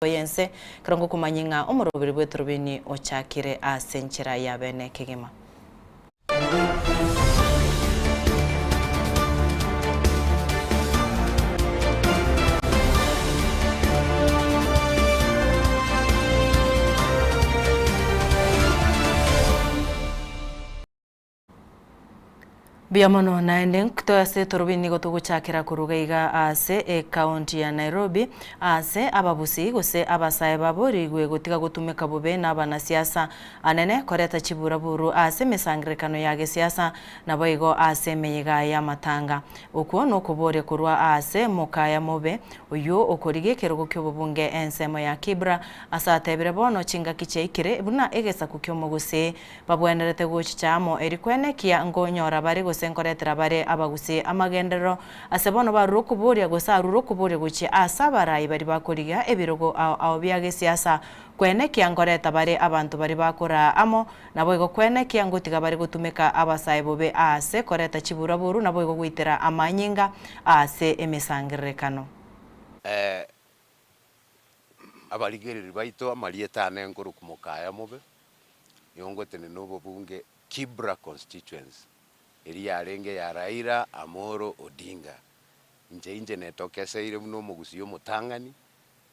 Y'ense, ekero ngokomanyia ng'a omoroberi bw'eturubini ochakire ase enchera ya bene kegima. Mbuya mono naende ntoe ase etorobi nigo togochakera koruga iga ase ecounty ya Nairobi ase ababusi gose abasae baborigwe gotiga gotumeka bobe na abanasiasa anene koreta chiburaburu ase emesangererekano ya gesiasa naboigo ase emeyega y'amatanga. Okwo nokoboria korwa ase mokaya mobe oyio okorigia ekerogo ki'obobunge ensemo ya Kibra ase atebire bono chingaki chiaikire buna egesaku ki'omogusii Babwenerete gochicha amo eri kwenekia nkonyora bare gose nkoretera bare abagusii amagenderero, ase bono barure okoboria gose arure okoboria gochia ase abarai baria bakorigia ebirogo ao ao bia gesiasa, kwenekia nkoreta bare abanto baria bakoraa amo, naboigo kwenekia ngotiga bare gotumeka abasae bobe aase koreta chiburaburu naboigo goitera amanyinga aase emesangererekano. Abarigereri baito amarieta ane nkorokwa Mokaya Mobe, nigo ngotenena obobunge Kibra Constituency, eria yarenge ya Raila Amolo Odinga. Inche inche netokeseire buna omogusii omotang'ani,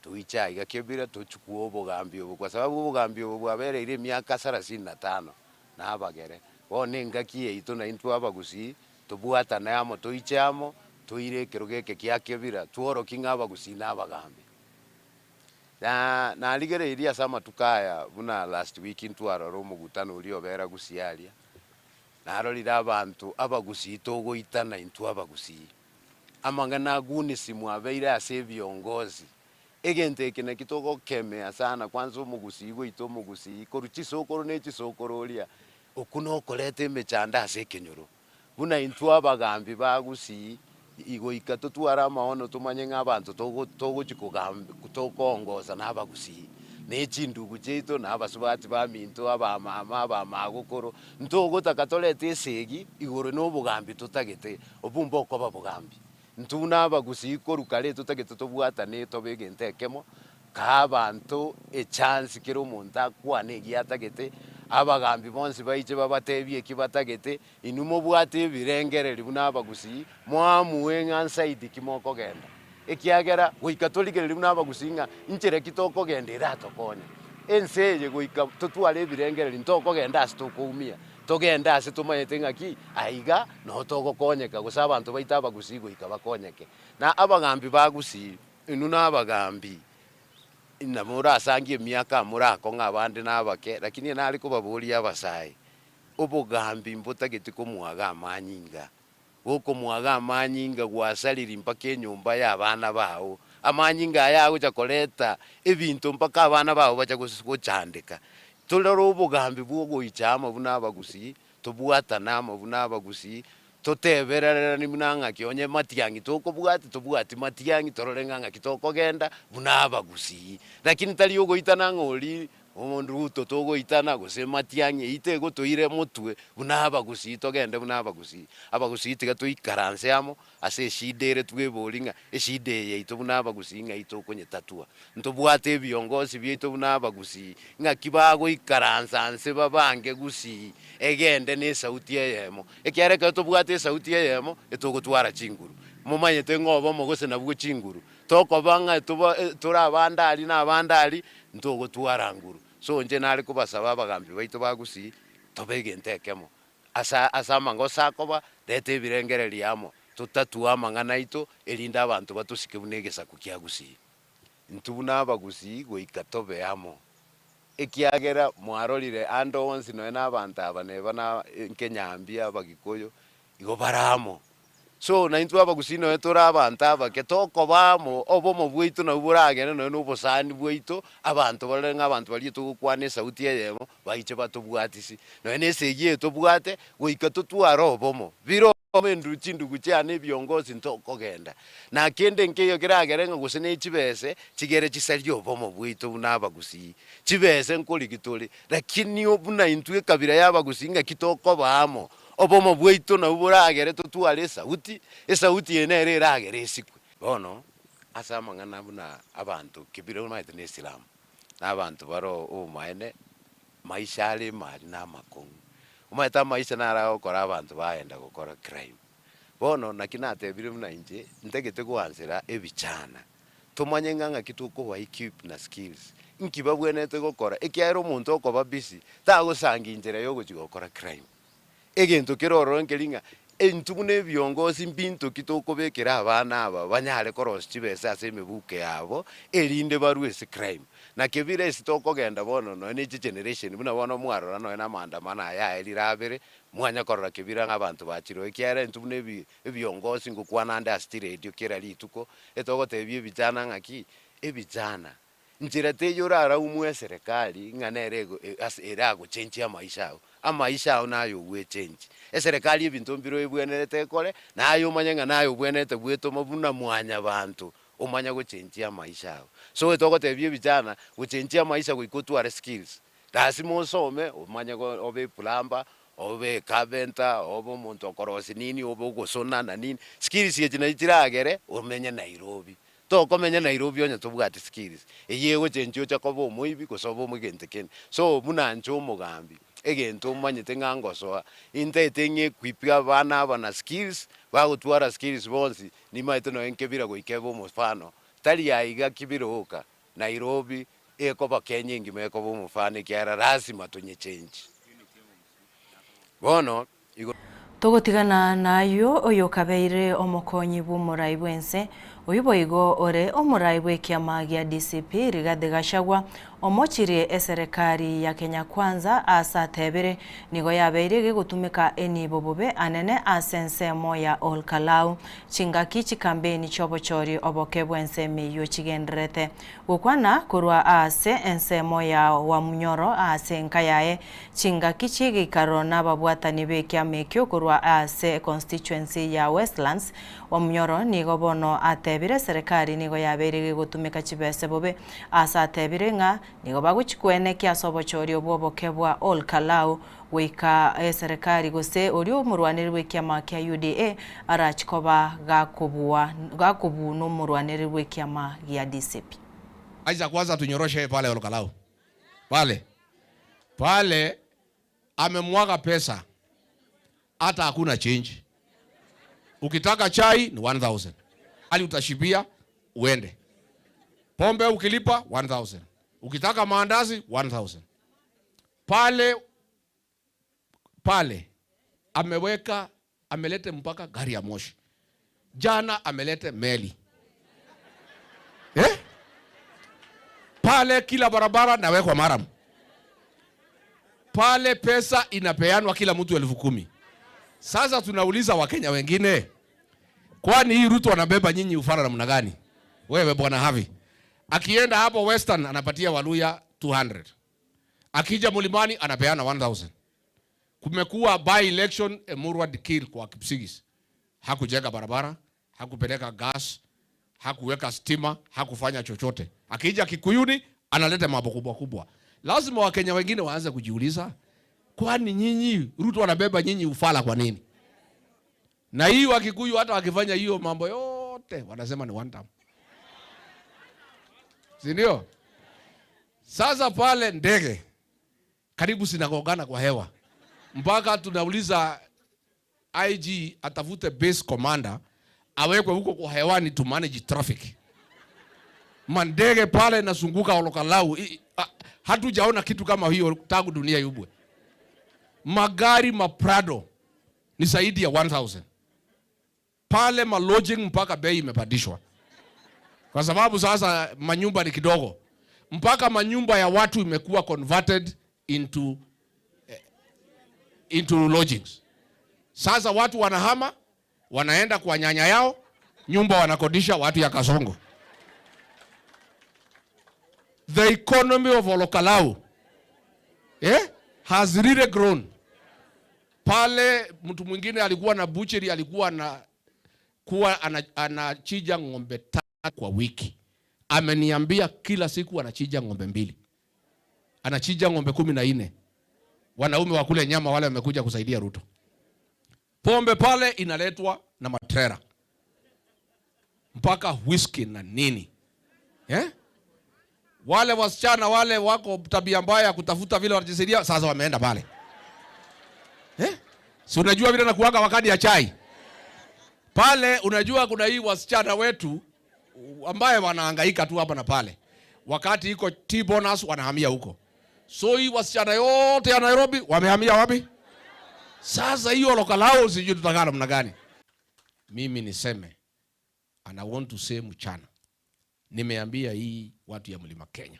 toiche aiga Kibra tochukue obogambi obo kwa sababu obogambi obo bwabereire emiaka sarasini na tano na abagere. Bono engaki yaito naintwe abagusii tobwatane amo toiche amo toire ekerogo eke kia Kibra tworokie ng'a abagusii na abagambi. Na narigereirie ase amatuko aya buna last week ntwarora omogutano oria obera gusii aria, narorire abanto abagusii togoitana intwe abagusii. Amang'ana a gunism abeire ase ebiongozi, egento eke naki togokemea sana kwanza omogusii goita omogusii korwa chisokoro ne chisokoro oria, okwo nokoreta emechando ase ekenyoro. Buna intwe abagambi ba Gusii, goika totware amaono tomanye ng'a abanto togochia tokoongosa nabagusii, ne chindugu chiaito, na abasubati baminto, abamama, abamagokoro, ntogotaka torete esegi igoro na obogambi totagete, obwo mbokoba bogambi. Intwe buna abagusii korwa kare totagete tobwatane tobe egento ekemo, kaa abanto echance kera omonto akwane egia atagete, abagambi bonsi baiche babatebie eki batagete, inwe mobwate ebirengereri buna abagusii, moamue ng'a nsaidi ki mokogenda. Ekiagera goika torigererie buna abagusii ng'a nchera ki tokogenda eratokonye. Ense eye goika totware ebirengereri ntokogenda ase tokoumia, Togende ase tomanyete ng'aki aiga noo togokonyeka, gose abanto baito abagusii goika bakonyeke. Na abagambi ba Gusii, inwe nabagambi, nabo morasangie emiaka morakong'e abande nabake, lakini nare kobaboria abasae, obogambi mbotageti komwaga amanyinga, gokomwaga amanyinga gwasariri mpaka enyomba y'abana bao, amanyinga aya agocha koreta ebinto mpaka abana bao bacha gochandeka. Torore obogambi bw'ogoicha amo buna abagusii, tobwatane amo buna abagusii, totebererani buna ng'aki onye matiang'i tokobwati, tobwati matiang'i torore ng'a ng'aki tokogenda buna abagusii. Lakini tari ogoitana ng'a oria Ruto togoitana gose matiang'i eyio tegotoire motwe buna abagusii togende buna abagusii. Abagusii tiga toikaranse amo ase eshida ere twebori ng'a eshida eye yaito buna abagusii ng'ai tokonyetatua. Ntobwate ebiongosi biaito buna abagusii ng'aki bagoikaransa nse babange gusii egende na esauti eyemo. Ekiagera ekero tobwate esauti eyemo etogotwara chinguru. Momanyete ng'a obomo gose nabwo chinguru. Tokoba ng'a toba tore abande aria na abande aria, ntogotwara nguru. So inche nare kobasaba abagambi baito ba Gusii, tobe egento ekemo, ase ase amangoso akoba, reta ebirengererio amo, totatue amang'ana aito, erinde abanto batosike buna egesaku kia Gusii. Intwe buna abagusii goika tobe amo, ekiagera mwarorire ande onsi nonya na abanto aba neba na nkenyambia abagikuyu, igo bare amo. So naintwe abagusii nonya tore abanto abake, tokoba amo, obomo bwaito nabwo boragende nonya na obosani bwaito, abanto barore ng'a abanto baria togokwana esauti eyemo, baiche batobwatisi. Nonya na esegi eye tobwate, goika totware obomo. Bire obomo endu chindugu chiane ebiongosi ntokogenda. Na kende nkeiyo keragere ng'a gose ne chibese, chigere chisarie obomo bwaito buna abagusii. Chibese nkorigi tore, lakini buna intwe ekabira ya abagusii ng'aki tokoba amo, Obomo bwaito nabwo boragere totware esauti, esauti eye nere eragere esikwe. Bono, Ase amang'ana buna abanto kebire omanyete na esilamu, na abanto bare obomaene, maisha are emari na amakong'u. Omanyete amaisha naro agokora abanto bagenda gokora crime. Bono naki natebire buna inche, ntagete goansera ebichana, tomanye ng'a ng'aki tokoba equip na skills, nki babwenerete gokora, ekiagera omonto okoba busy, tagosangia inchera ya ogochia gokora crime. Egento kere ororo nkeri ng'a intwe buna ebiongosi mbinto ki tokobekera abana aba banyare korosia chibesa ase emebuko yabo, erinde barue ase crime. Na kebire ase tokogenda bono nonya ne chigeneration buna bono mwarora nonya na amaandamano aya aerire abere, mwanya korora kebire ng'a abanto bachire oo, ekiagera intwe buna ebi ebiongosi ngokwana ande ase chiredio kera rituko, etogotebia ebichana ng'aki, ebichana Nchera teiyo oraraumwe eserekari ng'a nere ego ase eragochenchie amaisha ao. Amaisha ao naye ogwechenchi. Eserekari ebinto mbire ebwenerete ekore, naye omanye ng'a naye obwenerete gwetoma buna mwanyabanto omanye gochenchia amaisha ao. So etogotebia ebichana, gochenchia amaisha goika otware skills. Lasima osome omanye go obe eplumber, obe ecarpenter, obe omonto okorosia nini, obe ogosona na nini, skills echi nachi chiragere omenye Nairobi. Tokomenya Nairobi onye tobwati skills, eyio egochenchia ocha koba omoibi gose obe egento kende. So buna inche omogambi, egento omanyete ng'a ngosoa, intaete ng'a equip abana aba na skills, bagotwara skills bonsi, nimaete nonye nkebira goika ebe omofano, tari aiga kibira oka, Nairobi ekoba Kenya engima ekoba omofano ekiagera lasima tonyechenchi. Bono igo. Togotigana nayio oyokabeire omokonyi bw'omorai bw'ense, oyio boigo ore omorai bw'ekiama gia DCP Rigathi Gachagua, omochirie eserekari ya Kenya Kwanza ase atebire nigo yabeire gegotumeka enibo bobe anene ase ensemo ya Ol Kalou chingaki chikampeni chiobochori oboke bw'ensemo eyio chigendererete Gokwana korwa aase ensemo ya Wamunyoro aase enka yaye, chingaki chi'egeikaro nababwatani b'ekiama ekio korwa aase econstituency ya Westlands, Wamunyoro nigo bono atebire serikali nigo yabeire gegotumeka chibese bobe aase atebire ng'a nigo bagochikwenekia ase obochori obwo oboke bwa Ol Kalou goika eserekari gose oria omorwanereri bw'ekiama kia UDA arachi koba gakobua gakobuu nomorwanereri bw'ekiama gia DCP. Acha kwanza tunyoroshe pale Olkalau pale pale amemwaga pesa hata hakuna change. Ukitaka chai ni 1000 hali utashibia uende. Pombe ukilipa 1000 ukitaka maandazi 1000 Pale pale ameweka amelete mpaka gari ya moshi, jana amelete meli eh? Pale kila barabara nawekwa maram pale, pesa inapeanwa kila mtu 10,000. Sasa tunauliza Wakenya wengine, kwani hii Ruto anabeba nyinyi ufara namna gani? Wewe bwana Havi akienda hapo Western anapatia Waluya 200 Akija Mlimani anapeana 1000. Kumekuwa by election Emurua Dikirr kwa Kipsigis. Hakujenga barabara, hakupeleka gas, hakuweka stima, hakufanya chochote. Akija Kikuyuni analeta mambo kubwa kubwa. Lazima Wakenya wengine waanze kujiuliza, kwani nyinyi Ruto anabeba nyinyi ufala kwa nini? Na hii Wakikuyu hata wakifanya hiyo mambo yote wanasema ni one term. Si ndio? Sasa pale ndege karibu zinagongana kwa hewa mpaka tunauliza IG atafute base commander awekwe huko kwa hewani to manage traffic. Mandege pale nasunguka Olokalau, hatujaona kitu kama hiyo tangu dunia yubwe. Magari maprado ni zaidi ya 1000 pale, ma lodging mpaka bei imepandishwa kwa sababu sasa manyumba ni kidogo, mpaka manyumba ya watu imekuwa converted into lodgings. Sasa watu wanahama wanaenda kwa nyanya yao, nyumba wanakodisha watu ya Kasongo. The economy of Olokalau has really grown. Pale mtu mwingine alikuwa na butchery, alikuwa na kuwa anachinja ng'ombe 3 kwa wiki. Ameniambia kila siku anachinja ng'ombe 2. Anachinja ng'ombe 14. Wanaume wa kule nyama wale wamekuja kusaidia Ruto. Pombe pale inaletwa na matrera. Mpaka whisky na nini eh? Wale wasichana wale wako tabia mbaya ya kutafuta vile wanajisaidia, sasa wameenda pale eh? Si unajua vile nakuaga wakati ya chai pale, unajua kuna hii wasichana wetu ambaye wanahangaika tu hapa na pale, wakati iko tea bonus wanahamia huko. So hii wasichana yote ya Nairobi wamehamia wapi? Sasa hiyo lokalao sijui tutakaa namna gani. Mimi niseme and I want to say mchana, nimeambia hii watu ya Mlima Kenya,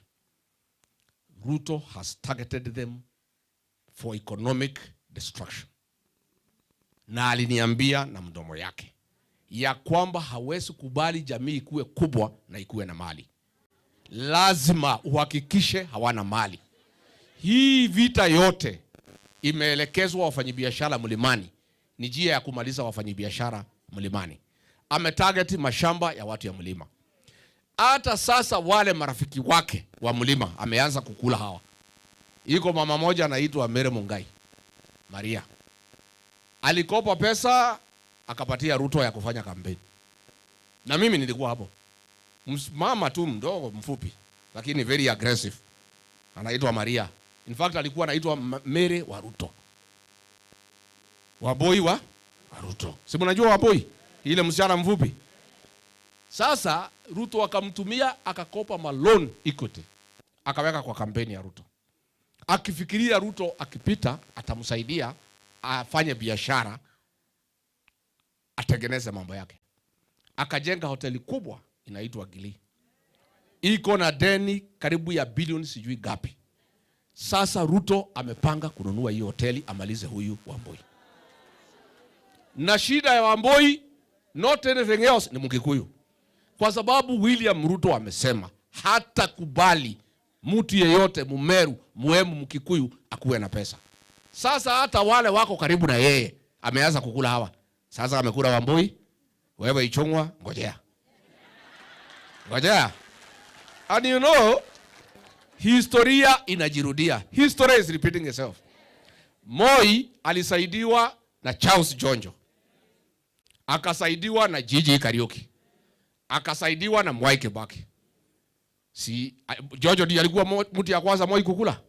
Ruto has targeted them for economic destruction, na aliniambia na mdomo yake ya kwamba hawezi kubali jamii ikuwe kubwa na ikuwe na mali. Lazima uhakikishe hawana mali. Hii vita yote imeelekezwa wafanyabiashara mlimani, ni njia ya kumaliza wafanyabiashara mlimani. Ametarget mashamba ya watu ya mlima. Hata sasa wale marafiki wake wa mlima ameanza kukula hawa. Iko mama moja anaitwa Mary Mungai Maria, alikopa pesa akapatia Ruto ya kufanya kampeni, na mimi nilikuwa hapo. Mama tu mdogo mfupi, lakini very aggressive, anaitwa Maria. In fact alikuwa anaitwa Mary wa Ruto, Waboi wa Ruto. Si mnajua Waboi, ile msichana mfupi. Sasa Ruto akamtumia akakopa maloan Equity, akaweka kwa kampeni ya Ruto, akifikiria Ruto akipita atamsaidia afanye biashara atengeneze mambo yake. Akajenga hoteli kubwa inaitwa Gili, iko na deni karibu ya bilioni sijui gapi. Sasa Ruto amepanga kununua hiyo hoteli amalize huyu Wamboi. Na shida ya Wamboi, not anything else, ni Mkikuyu, kwa sababu William Ruto amesema hatakubali mtu yeyote Mumeru, Muembu, Mkikuyu akuwe na pesa. Sasa hata wale wako karibu na yeye ameanza kukula hawa. Sasa amekula Wamboi, wewe Ichung'wa, ngojea. Ngojea. And you know, historia inajirudia. History is repeating itself. Moi alisaidiwa na Charles Njonjo, akasaidiwa na Gigi Kariuki, akasaidiwa na Mwai Kibaki. Si Jojo ndiye alikuwa mtu ya kwanza Moi kukula.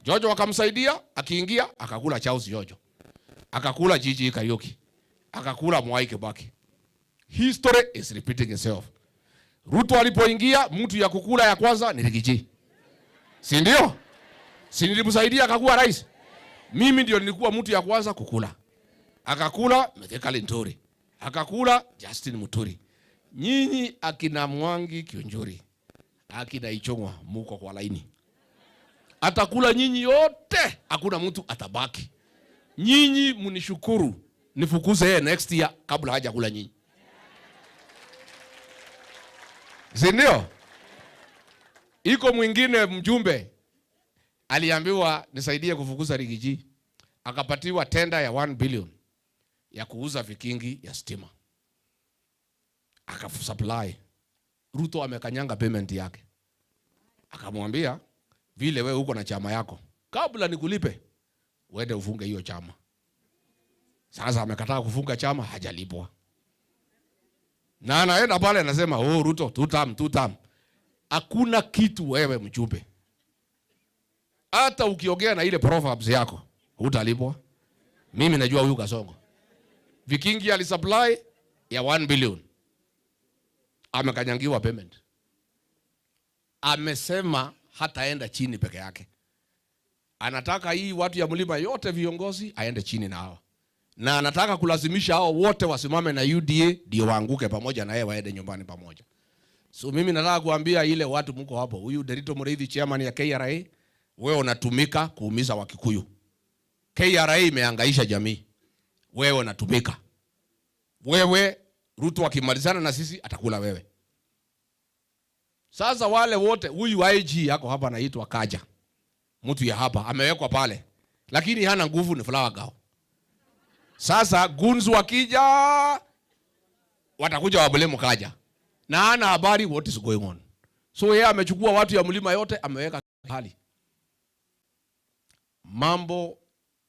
Jojo akamsaidia, akiingia akakula Charles Jojo, akakula Gigi Kariuki, akakula Mwai Kibaki. History is repeating itself. Ruto alipoingia, mtu ya kukula ya kwanza ni Riggy G. Si ndio? Si nilimsaidia akakuwa rais? Mimi ndio nilikuwa mtu ya kwanza kukula. Akakula Mithika Linturi. Akakula Justin Muturi. Nyinyi akina Mwangi Kiunjuri, akina Ichung'wa muko kwa laini. Atakula nyinyi yote, hakuna mtu atabaki. Nyinyi mnishukuru, nifukuze yeye next year kabla hajakula nyinyi. Si ndio? Iko mwingine mjumbe aliambiwa nisaidie kufukuza Riggy G. Akapatiwa tenda ya 1 billion ya kuuza vikingi ya stima. Akasupply. Ruto amekanyanga payment yake. Akamwambia vile wewe uko na chama yako, kabla nikulipe uende ufunge hiyo chama. Sasa amekataa kufunga chama, hajalipwa. Na anaenda pale anasema, oh Ruto, two term, two term. Hakuna kitu wewe mjumbe. Hata ukiongea na ile proverbs yako, hutalipwa. Mimi najua huyu Kasongo. Vikingi alisupply ya 1 billion. Amekanyangiwa payment. Amesema hataenda chini peke yake. Anataka hii watu ya mlima yote viongozi aende chini na hawa. Na anataka kulazimisha hao wote wasimame na UDA ndio waanguke pamoja na yeye waende nyumbani pamoja. So mimi nataka kuambia ile watu mko hapo, huyu Derito Muriithi chairman ya KRA, wewe unatumika kuumiza Wakikuyu. KRA imehangaisha jamii. Wewe unatumika. Wewe Ruto akimalizana na sisi atakula wewe. Sasa wale wote, huyu IG yako hapa anaitwa Kaja. Mtu ya hapa amewekwa pale. Lakini hana nguvu, ni flower girl. Sasa goons wakija watakuja wablame Kaja. Na hana habari what is going on. So yeye amechukua watu ya mlima yote ameweka hali. Mambo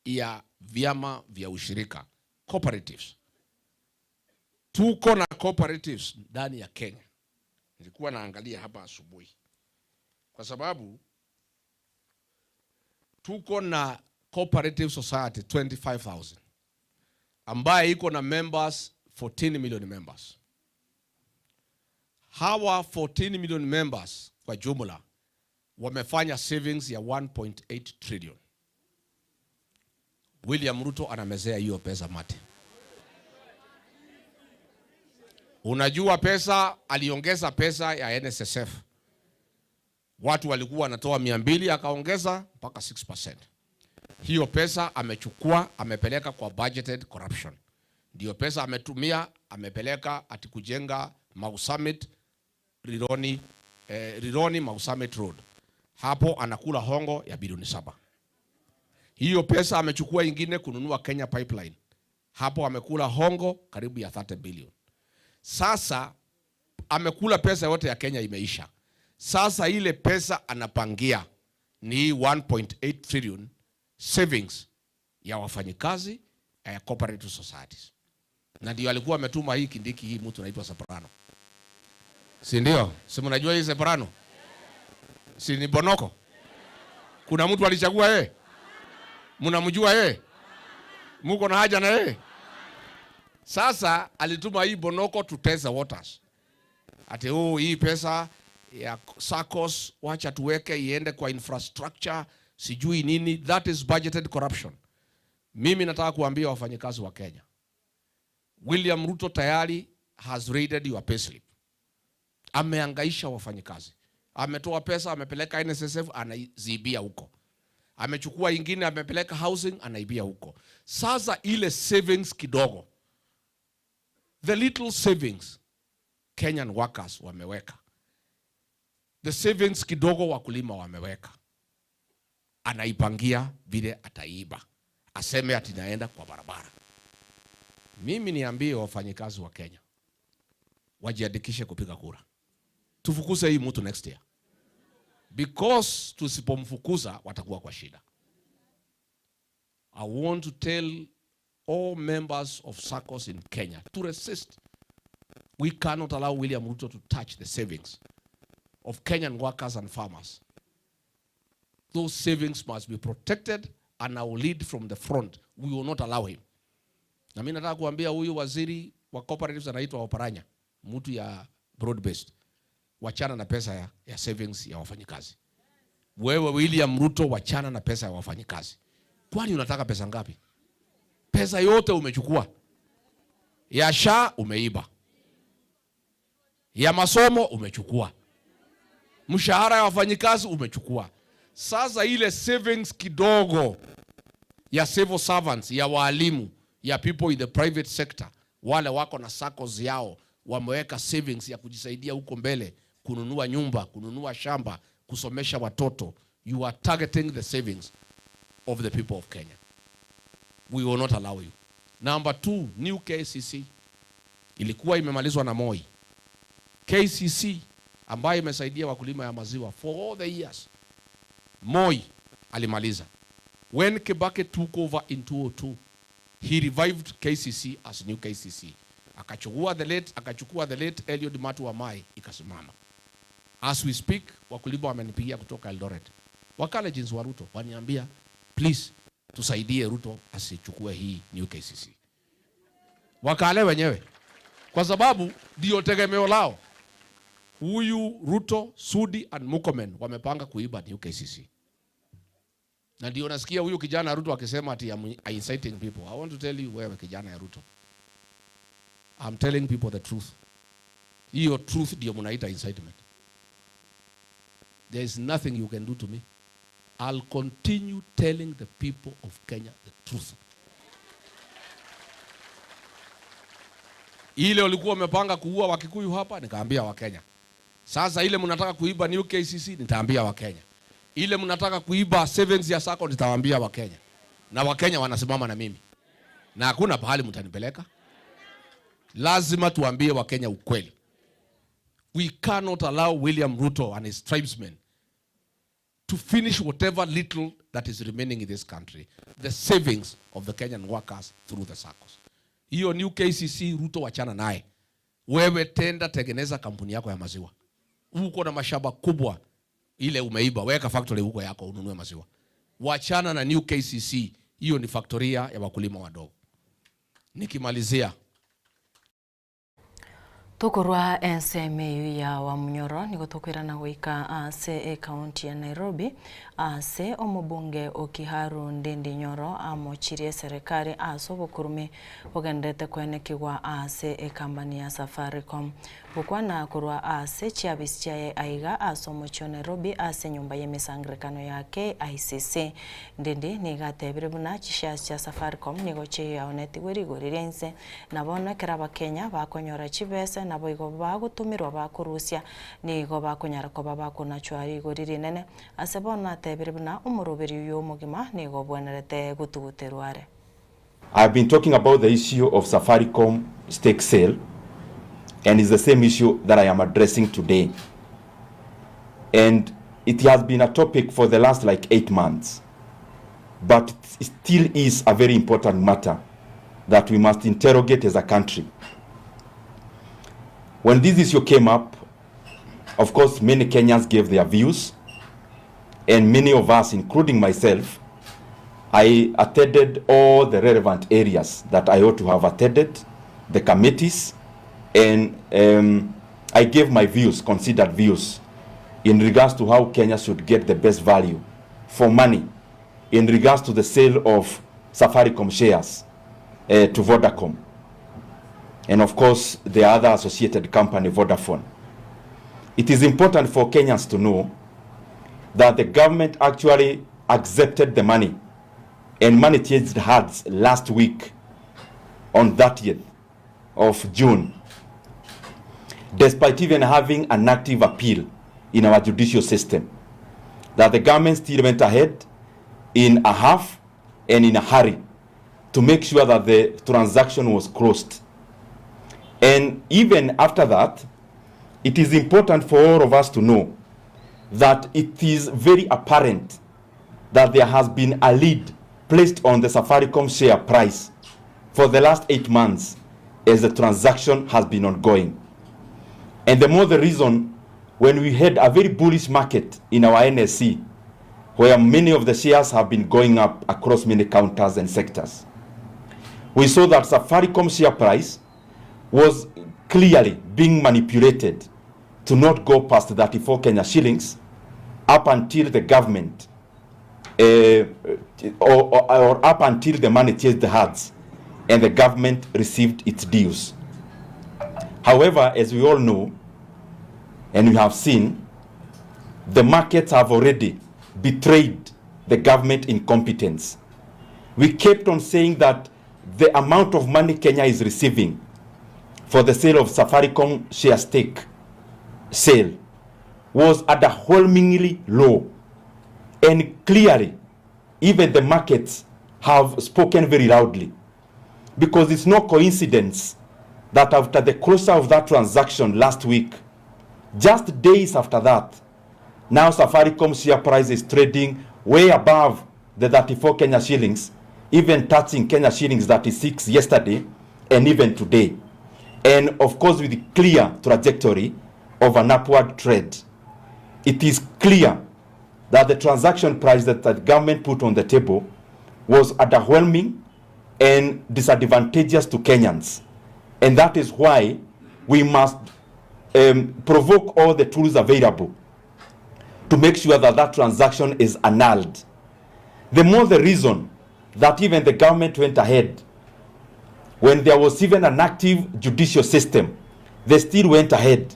ya vyama vya ushirika, cooperatives. Tuko na cooperatives ndani ya Kenya. Nilikuwa naangalia hapa asubuhi, kwa sababu tuko na cooperative society 25,000 ambaye iko na members 14 million members. Hawa 14 million members kwa jumla wamefanya savings ya 1.8 trillion. William Ruto anamezea hiyo pesa mate. Unajua pesa aliongeza pesa ya NSSF. Watu walikuwa wanatoa 200 akaongeza mpaka 6%. Hiyo pesa amechukua amepeleka kwa budgeted corruption. Ndio pesa ametumia amepeleka ati kujenga Mau Summit Rironi, Rironi Mau Summit Road. Hapo anakula hongo ya bilioni 7. Hiyo pesa amechukua ingine kununua Kenya Pipeline. Hapo amekula hongo karibu ya 30 billion. Sasa amekula pesa yote ya Kenya imeisha. Sasa ile pesa anapangia ni 1.8 trillion savings ya wafanyikazi ya cooperative societies. Na ndio alikuwa ametuma hii Kindiki, hii mtu anaitwa Soprano. Si ndio? Si mnajua hii Soprano? Si ni Bonoko? Kuna mtu alichagua yeye? Mnamjua yeye? Muko na haja na yeye? Sasa alituma hii Bonoko to test the waters. Ati oh, hii pesa ya SACCOS wacha tuweke iende kwa infrastructure sijui nini. That is budgeted corruption. Mimi nataka kuambia wafanyikazi wa Kenya, William Ruto tayari has raided your payslip. Ameangaisha wafanyikazi. Ametoa pesa, amepeleka NSSF, anaziibia huko. Amechukua ingine, amepeleka housing, anaibia huko. Sasa ile savings kidogo, the little savings Kenyan workers wameweka, the savings kidogo wakulima wameweka, anaipangia vile ataiba, aseme ati naenda kwa barabara. Mimi niambie wafanyikazi wa Kenya wajiandikishe kupiga kura, tufukuze hii mtu next year, because tusipomfukuza watakuwa kwa shida. I want to tell all members of SACCOS in Kenya to resist. We cannot allow William Ruto to touch the savings of Kenyan workers and farmers. Those savings must be protected, and I will lead from the front. We will not allow him. Na mimi nataka kuambia huyu waziri wa cooperatives anaitwa Oparanya, mtu ya broad based. Wachana na pesa ya savings ya wafanyikazi. Wewe William Ruto, wachana na pesa ya wafanyikazi. Kwani unataka pesa ngapi? Pesa yote umechukua. Ya SHA umeiba. Ya masomo umechukua. Mshahara ya wafanyikazi umechukua. Sasa ile savings kidogo ya civil servants, ya walimu, ya people in the private sector, wale wako na SACCOS yao, wameweka savings ya kujisaidia huko mbele, kununua nyumba, kununua shamba, kusomesha watoto. You are targeting the savings of the people of Kenya. We will not allow you. Number 2, new KCC ilikuwa imemalizwa na Moi. KCC ambayo imesaidia wakulima ya maziwa for all the years. Moi alimaliza. When Kibaki took over in 2002, he revived KCC as new KCC. Akachukua the late Eliud Matu Wamae, ikasimama. As we speak, wakulima wamenipigia kutoka Eldoret. Wakale jinsi wa Ruto waniambia, please tusaidie Ruto asichukue hii new KCC. Wakale wenyewe, kwa sababu ndio tegemeo lao. Huyu Ruto, Sudi and Murkomen wamepanga kuiba new KCC. Na ndio nasikia huyu kijana Ruto akisema ati I'm inciting people. I want to tell you, wewe kijana ya Ruto, I'm telling people the truth. Hiyo truth ndio mnaita incitement. There is nothing you can do to me. I'll continue telling the people of Kenya the truth. Ile walikuwa wamepanga kuua Wakikuyu hapa, nikaambia Wakenya. Sasa ile mnataka kuiba new KCC, nitaambia Wakenya. Ile mnataka kuiba savings ya SACCO, nitawaambia Wakenya. Na Wakenya wanasimama na mimi. Na hakuna pahali mtanipeleka. Lazima tuambie Wakenya ukweli. We cannot allow William Ruto and his tribesmen to finish whatever little that is remaining in this country, the savings of the Kenyan workers through the SACCOs. Hiyo New KCC Ruto wachana naye. Wewe tenda tengeneza kampuni yako ya maziwa. Uko na mashamba kubwa ile umeiba, weka factory huko yako ununue maziwa. Wachana na New KCC, hiyo ni factoria ya wakulima wadogo. Nikimalizia Tokorwa ensemo eyio ya Wamunyoro nigo tokoirana goika ase ecounty ya Nairobi ase omobunge o Kiharu Ndindi Nyoro amochirie eserekari ase obokurume bogenderete koenekigwa ase ekambani ya Safaricom. Gokwana korwa ase chiabisi chiaye aiga ase omochie o Nairobi ase enyomba y'emesangererekano ya KICC. Ndindi nigo atebire buna chishares chia Safaricom nigo chiaonetigwe rigori ria inse Na bono ekero Abakenya bakonyora chibese, naboigo bagotomerwa bakorusia, nigo bakonyara koba bakonachwa rigori rinene. Ase bono natebire buna omoroberi oyio omogima nigo obwenerete gotuguterwa are. I have been talking about the issue of Safaricom stake sale and it's the same issue that I am addressing today and it has been a topic for the last like 8 months but it still is a very important matter that we must interrogate as a country. When this issue came up, of course, many Kenyans gave their views, and many of us, including myself, I attended all the relevant areas that I ought to have attended, the committees, and um, I gave my views, considered views, in regards to how Kenya should get the best value for money in regards to the sale of Safaricom shares uh, to Vodacom and of course the other associated company Vodafone. It is important for Kenyans to know that the government actually accepted the money and money changed hands last week on 30th of June, despite even having an active appeal in our judicial system, that the government still went ahead in a half and in a hurry to make sure that the transaction was closed. And even after that, it is important for all of us to know that it is very apparent that there has been a lead placed on the Safaricom share price for the last 8 months as the transaction has been ongoing. And the more the reason when we had a very bullish market in our NSE, where many of the shares have been going up across many counters and sectors. We saw that Safaricom share price was clearly being manipulated to not go past 34 Kenya shillings up until the government uh, or, or, or up until the money changed the hands and the government received its dues. However, as we all know and we have seen, the markets have already betrayed the government incompetence. We kept on saying that the amount of money Kenya is receiving for the sale of Safaricom share stake sale was underwhelmingly low. And clearly, even the markets have spoken very loudly because it's no coincidence that after the closure of that transaction last week, just days after that, now Safaricom share price is trading way above the 34 Kenya shillings, even touching Kenya shillings 36 yesterday and even today. And of course, with the clear trajectory of an upward trend. It is clear that the transaction price that the government put on the table was underwhelming and disadvantageous to Kenyans. And that is why we must um, provoke all the tools available to make sure that that transaction is annulled. The more the reason that even the government went ahead when there was even an active judicial system, they still went ahead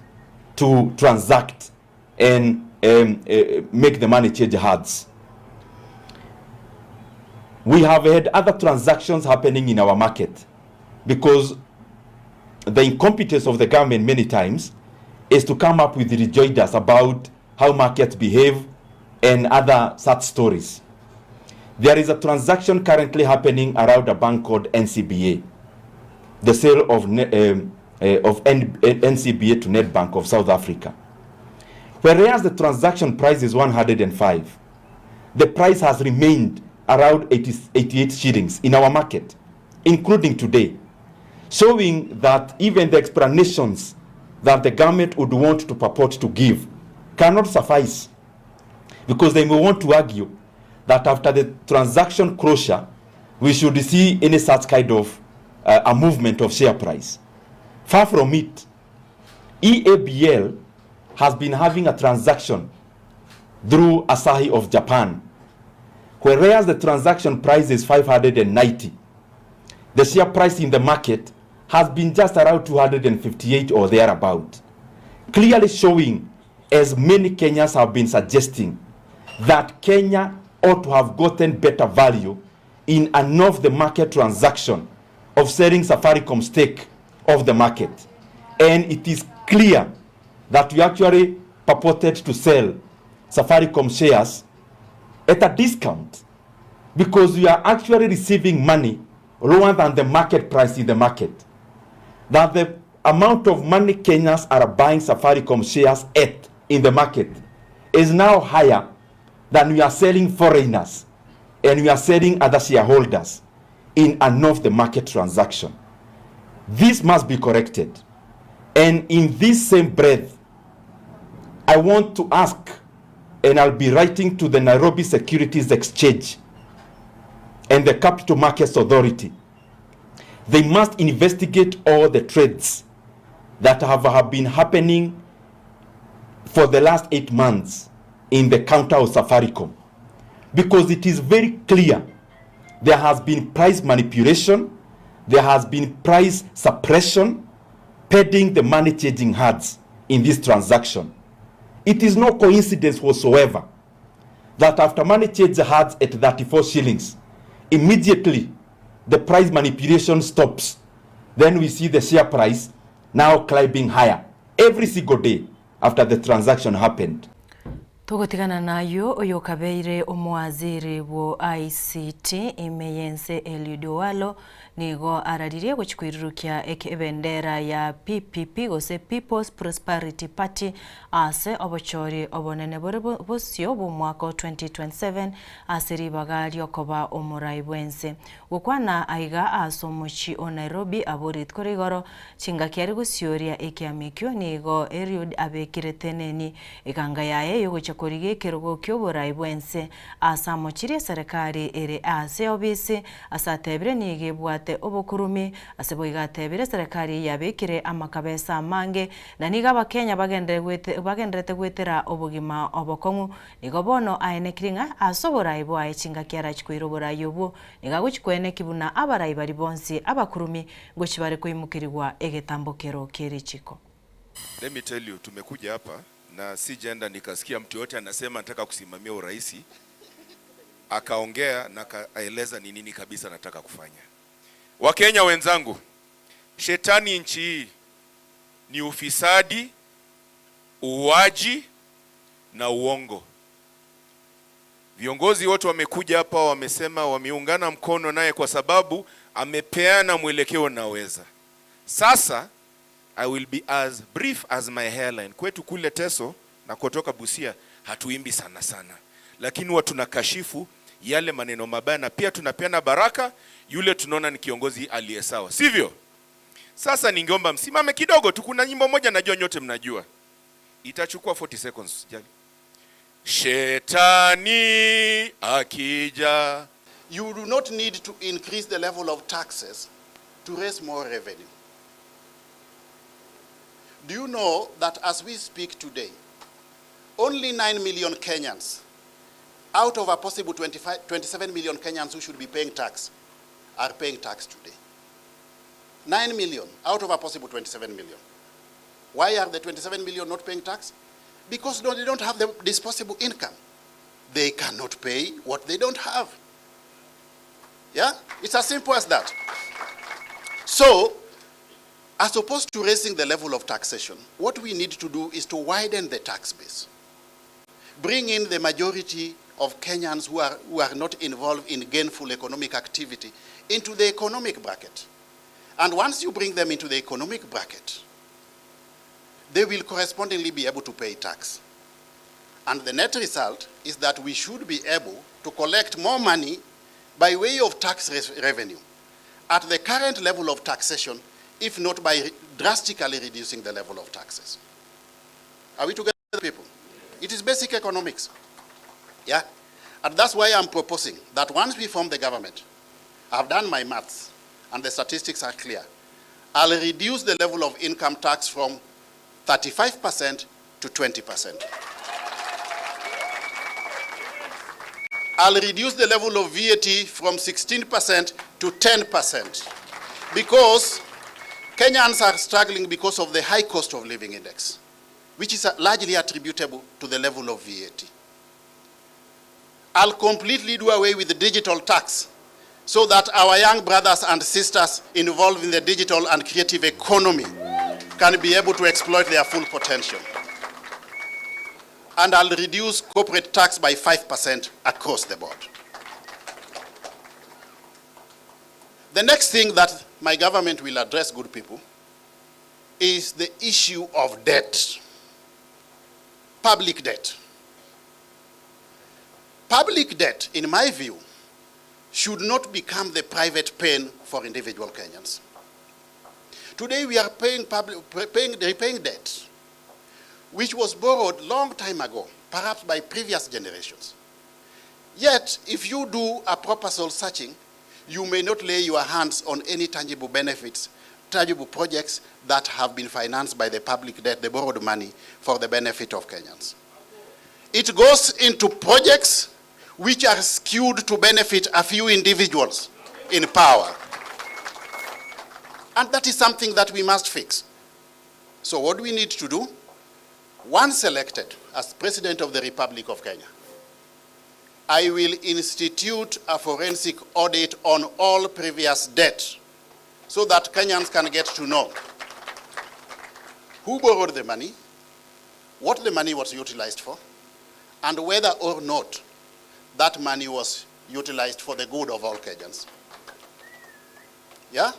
to transact and um, uh, make the money change hands. We have had other transactions happening in our market because the incompetence of the government many times is to come up with rejoinders about how markets behave and other such stories. There is a transaction currently happening around a bank called NCBA, the sale of, um, uh, of N NCBA to Nedbank of South Africa. Whereas the transaction price is 105, the price has remained around 80, 88 shillings in our market, including today. showing that even the explanations that the government would want to purport to give cannot suffice because they may want to argue that after the transaction closure, we should see any such kind of a movement of share price. Far from it, EABL has been having a transaction through Asahi of Japan, whereas the transaction price is 590. The share price in the market has been just around 258 or thereabout, clearly showing, as many Kenyans have been suggesting, that Kenya ought to have gotten better value in an off-the-market transaction of selling Safaricom stake off the market. And it is clear that we actually purported to sell Safaricom shares at a discount because we are actually receiving money lower than the market price in the market. That the amount of money Kenyans are buying Safaricom shares at in the market is now higher than we are selling foreigners and we are selling other shareholders in an off-the-market transaction. This must be corrected. And in this same breath, I want to ask, and I'll be writing to the Nairobi Securities Exchange and the Capital Markets Authority, they must investigate all the trades that have been happening for the last 8 months in the counter of Safaricom. Because it is very clear there has been price manipulation, there has been price suppression, pending the money changing hands in this transaction. It is no coincidence whatsoever that after money changed hands at 34 shillings, immediately the price manipulation stops. Then we see the share price now climbing higher every single day after the transaction happened. Togotigana nayio oyokabeire omowaziri bwo ICT ime y'ense Eliud Owalo nigo araririe gochia koirurukia ebendera ya PPP gose People's Prosperity Party ase obochori obonene bore bosio bw'omwaka o 2027 ase ribaga riokoba omorai bw'ense. Gokwana aiga ase omochie o Nairobi abwo rituko rigoro chingaki are gosioria ekiama ekio nigo Eliud abekire teneni eganga yaye yogochia korigia ekerogo ki'oborai bw'ense ase amochirie eserekari ere ase obisi ase atebire nigo ebwate obokurumi ase boigo atebire eserekari eye yabekire amakabesa amange na nigo abakenya bagenderete goetera obogima obokong'u nigo bono aenekire ng'a ase oborai bwaye chingaki arachie koira oborai obwo nigo agochia koeneki buna abarai baria bonsi abakurumi ngochia bare koimokerigwa egetambokero kie richiko. Let me tell you, tumekuja hapa na si jenda nikasikia mtu yote anasema nataka kusimamia urais, akaongea na akaeleza ni nini kabisa nataka kufanya. Wakenya wenzangu, shetani nchi hii ni ufisadi, uuaji na uongo. Viongozi wote wamekuja hapa wamesema wameungana mkono naye kwa sababu amepeana mwelekeo naweza. Sasa I will be as brief as my hairline. Kwetu kule Teso na kutoka Busia hatuimbi sana sana, lakini huwa tunakashifu yale maneno mabaya na pia tunapeana baraka yule tunaona ni kiongozi aliye sawa, sivyo? Sasa ningeomba msimame kidogo tu, kuna nyimbo moja najua nyote mnajua, itachukua 40 seconds. Jali. Shetani akija. You do not need to increase the level of taxes to raise more revenue. Do you know that as we speak today, only 9 million Kenyans, out of a possible 27 million Kenyans who should be paying tax, are paying tax today? 9 million out of a possible 27 million. Why are the 27 million not paying tax? Because they don't have the disposable income. They cannot pay what they don't have. Yeah? It's as simple as that. So, as opposed to raising the level of taxation, what we need to do is to widen the tax base. Bring in the majority of Kenyans who are not involved in gainful economic activity into the economic bracket. And once you bring them into the economic bracket, they will correspondingly be able to pay tax. And the net result is that we should be able to collect more money by way of tax revenue. At the current level of taxation, if not by drastically reducing the level of taxes. Are we together, people? It is basic economics. Yeah? And that's why I'm proposing that once we form the government, I've done my maths, and the statistics are clear. I'll reduce the level of income tax from 35% to 20%. I'll reduce the level of VAT from 16% to 10% because Kenyans are struggling because of the high cost of living index, which is largely attributable to the level of VAT. I'll completely do away with the digital tax so that our young brothers and sisters involved in the digital and creative economy can be able to exploit their full potential. And I'll reduce corporate tax by 5% across the board. The next thing that my government will address, good people, is the issue of debt, public debt. Public debt, in my view, should not become the private pain for individual Kenyans. Today we are paying public, paying, repaying debt, which was borrowed long time ago, perhaps by previous generations. Yet, if you do a proper soul searching, you may not lay your hands on any tangible benefits, tangible projects that have been financed by the public debt, the borrowed money, for the benefit of Kenyans. It goes into projects which are skewed to benefit a few individuals in power. And that is something that we must fix. So what do we need to do? Once selected as President of the Republic of Kenya, I will institute a forensic audit on all previous debt so that Kenyans can get to know who borrowed the money, what the money was utilized for, and whether or not that money was utilized for the good of all Kenyans. Yeah?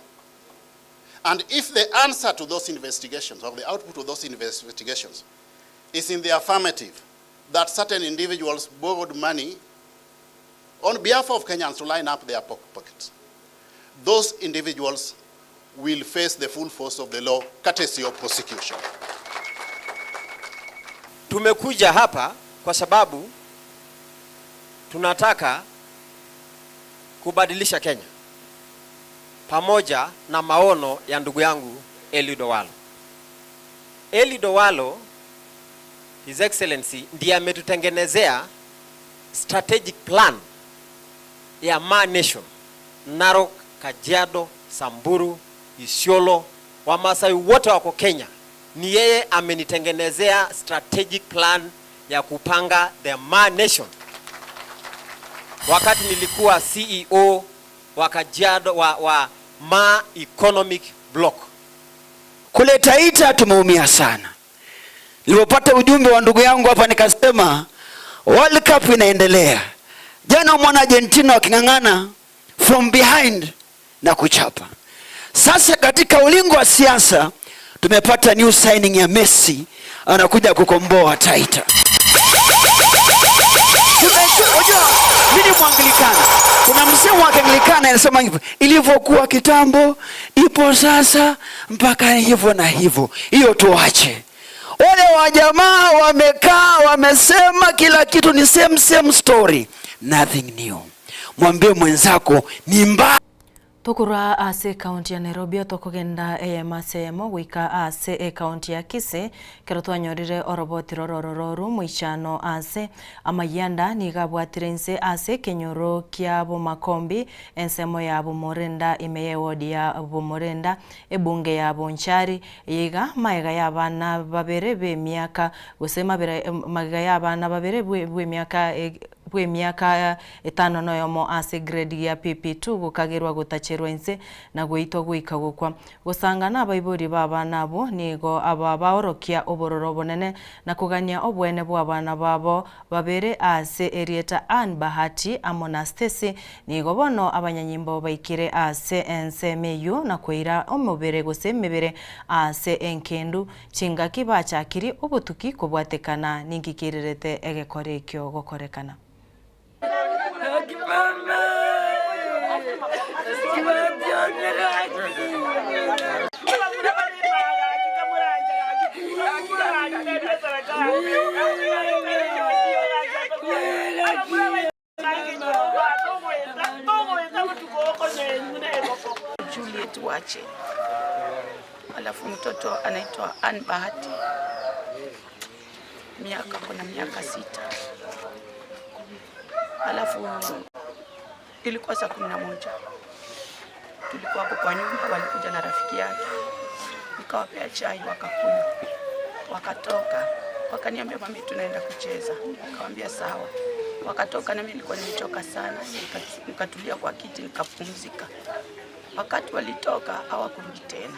And if the answer to those investigations, or the output of those investigations, is in the affirmative, that certain individuals borrowed money on behalf of Kenyans to line up their pockets, those individuals will face the full force of the law, courtesy of prosecution. Tumekuja hapa kwa sababu tunataka kubadilisha Kenya pamoja na maono ya ndugu yangu Eliud Owalo. Eliud Owalo, His Excellency, ndiye ametutengenezea strategic plan ya Maa Nation, Narok, Kajiado, Samburu, Isiolo, Wamasai wote wako Kenya. Ni yeye amenitengenezea strategic plan ya kupanga the Maa Nation. Wakati nilikuwa CEO wa Kajiado wa Maa Economic Block. Kule Taita tumeumia sana. Nilipopata ujumbe wa ndugu yangu hapa nikasema World Cup inaendelea. Jana mwana Argentina waking'ang'ana from behind na kuchapa. Sasa katika ulingo wa siasa tumepata new signing ya Messi anakuja kukomboa Taita. Unajua mimi ni Mwanglikana. Kuna msemo wa Kianglikana inasema hivyo, ilivyokuwa kitambo ipo sasa mpaka hivyo na hivyo. Hiyo tuache. Wale wa jamaa wamekaa wamesema kila kitu ni same same story, nothing new. Mwambie mwenzako ni mbaya. Tokorwa ase ekaunti ya Nairobi tokogenda eyemo ase eyemo goika ase ekaunti ya Kisii kero twanyorire oroboti rororo moichano ase amayanda niga abwatire inse ase ekenyoro kia Bomakombi ensemo ya Bomorenda ime ya ewodi ya Bomorenda ebunge ya Bonchari iga maega ya abana babere be emiaka gose mabere magega ya abana babere bwe emiaka bw'emiaka etano noyomo ase grade ya PP2 gokagerwa gotacherwa inse na goitwa goika gokwa gosangana abaibori ba abana abo nigo aba baorokia obororo obonene na kogania obwene bwa abana babo babere ase erieta Ann Bahati amo na Stacy nigo bono abanyanyimbo baikire ase ensemo eywo na koira omobere gose emebere ase enkendu chingaki bachakiri obotuki kobwatekana ninkikirerete egekora ekio gokorekana. Juliet Wache, alafu mtoto anaitwa Ann Bahati, miaka kuna miaka sita, alafu ilikuwa saa 11 tulikuwa hapo kwa nyumba, walikuja na rafiki yake, nikawapea chai wakakunywa, wakatoka, wakaniambia mami, tunaenda kucheza. Nikawambia sawa. Wakatoka nami nilikuwa nimechoka sana, nikatulia kwa kiti nikapumzika. Wakati walitoka hawakurudi tena.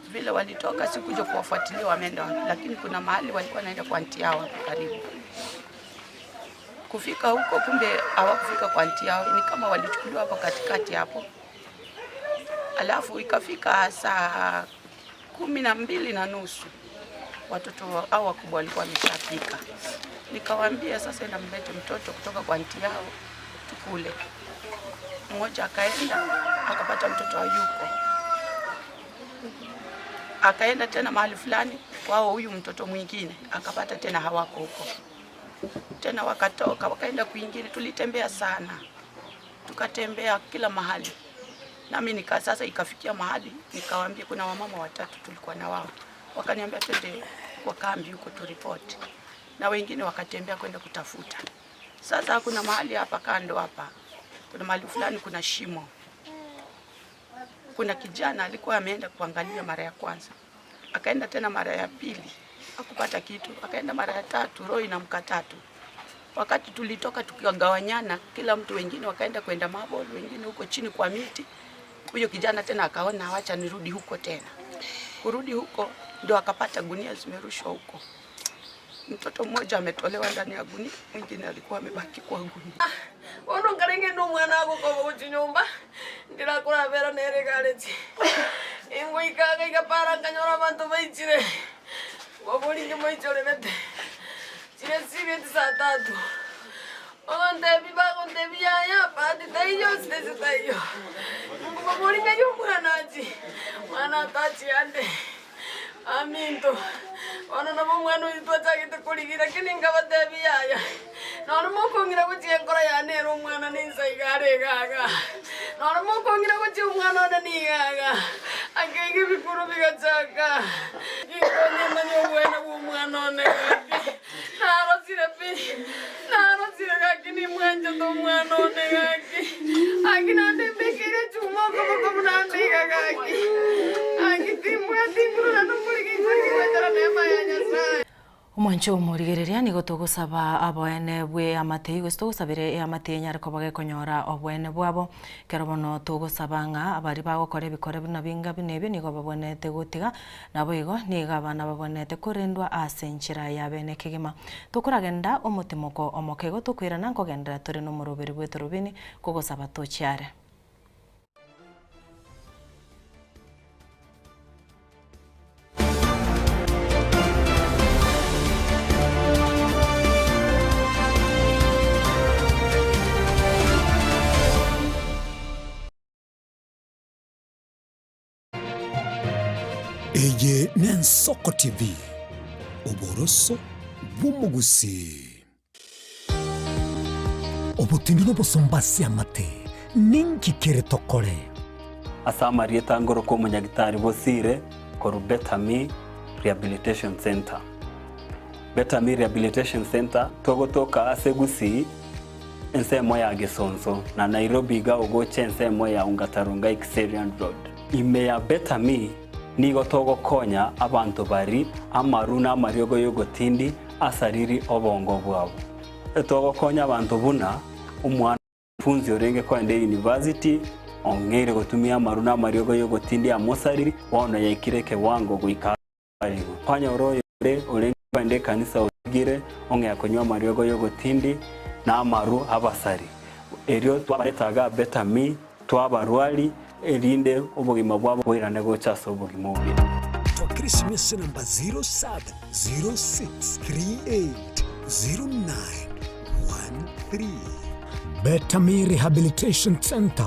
Vile walitoka sikuja kuwafuatilia wameenda wapi, lakini kuna mahali walikuwa naenda kwa anti yao hapo karibu. Kufika huko, kumbe hawakufika kwa anti yao, ni kama walichukuliwa hapo katikati hapo. Alafu ikafika saa 12:30 watoto hao wakubwa walikuwa wameshafika. Nikawaambia sasa, enda mlete mtoto kutoka kwa anti yao tukule. Mmoja akaenda akapata mtoto hayuko, akaenda tena mahali fulani kwao huyu mtoto mwingine akapata tena hawako huko tena, wakatoka wakaenda kwingine. Tulitembea sana, tukatembea kila mahali, nami nika sasa ikafikia mahali nikawaambia, kuna wamama watatu tulikuwa na wao, wakaniambia twende kwa kambi huko turipoti, na wengine wakatembea kwenda kutafuta. Sasa kuna mahali hapa kando hapa, kuna mahali fulani kuna shimo, kuna kijana alikuwa ameenda kuangalia mara ya kwanza, akaenda tena mara ya pili hakupata kitu, akaenda mara ya tatu, roho inamkataa tu. Wakati tulitoka tukagawanyana, kila mtu, wengine wakaenda kwenda mabol, wengine huko chini kwa miti. Huyo kijana tena akaona wacha nirudi huko tena. Kurudi huko ndio akapata gunia zimerushwa huko. Mtoto mmoja ametolewa ndani ya gunia, mwingine alikuwa amebaki kwa gunia. Bono nkarenge ndi omwana agokoba gochia nyomba, ndirakorabera nere egareti. Ingoika iga igapara nkanyora abanto baichire, nkoboria moichorerete, chire chibeti saa tatu. Ogontebia bagontebia yaya bahati taiyo sitese taiyo. Nkobaboria ng'ai omwana achie, omwana atachi ande. Aminto, bono nabo omwana oyio twachagete korigia lakini nkabatebia yaya, nonye mokong'ira gochia enkoro yane ere omwana ninsa iga are iga iga, nonye mokong'ira gochia omwana one niga iga, akeiga ebikuro bigachaka, ginkonya manye obwene bwa omwana one gaki, narosire pi, narosire gaki nimwanchete omwana one gaki, gaki naende mbekeire echuma okoboko buna nde iga gaki, gaki timbwati nguru naende omorigia inche goetera neema ya Nyasaye. Omwancho omorigereria nigo togosaba oboene bw'eamate gose togosabere eamate enyare koba gekonyora oboene bwabo. Ekero bono togosaba ng'a abaria bagokora ebikore buna binga buna ebio nigo babwenerete gotiga, naboigo nigo abana babwenerete korendwa ase enchera ya bene kegima. Tokoragenda omotimoko omoke igo tokoirana nkogenderera tore nomoroberi bw'etorobini kogosaba tochiare. Eye n'Ensoko TV, oboroso bw'omogusii. Obotindi n'obosomba ase amate, ninki kere tokore? Ase amarieta ngorokwa omonyagitari Bosire korwa Better Me Rehabilitation Centre. Better Me Rehabilitation Centre togotoka ase Gusii ensemo ya Gesonso na Nairobi iga ogocha ensemo ya Ongata Rongai Kiserian Road. Ime ya Better Me nigo togokonya abanto bari amaru na amariogo y'ogotindi asariri obongo bwabo. Togokonya abanto buna omwana omofunzi orenge koenda eyunivasiti ong'eire gotumia amaru na amariogo y'ogotindi amosariri bono yaikire ekewango goika arigwe. Kwanyora oyore orenge koenda ekanisa otigire ong'ea konywa amariogo y'ogotindi na amaru abasari. Erio twabareta igaa Better Me twabarwari erinde obogima bwabo boirane gocha ase obogima obuya. Twakera esimesa enamba 0706380913. Better Me Rehabilitation Centre,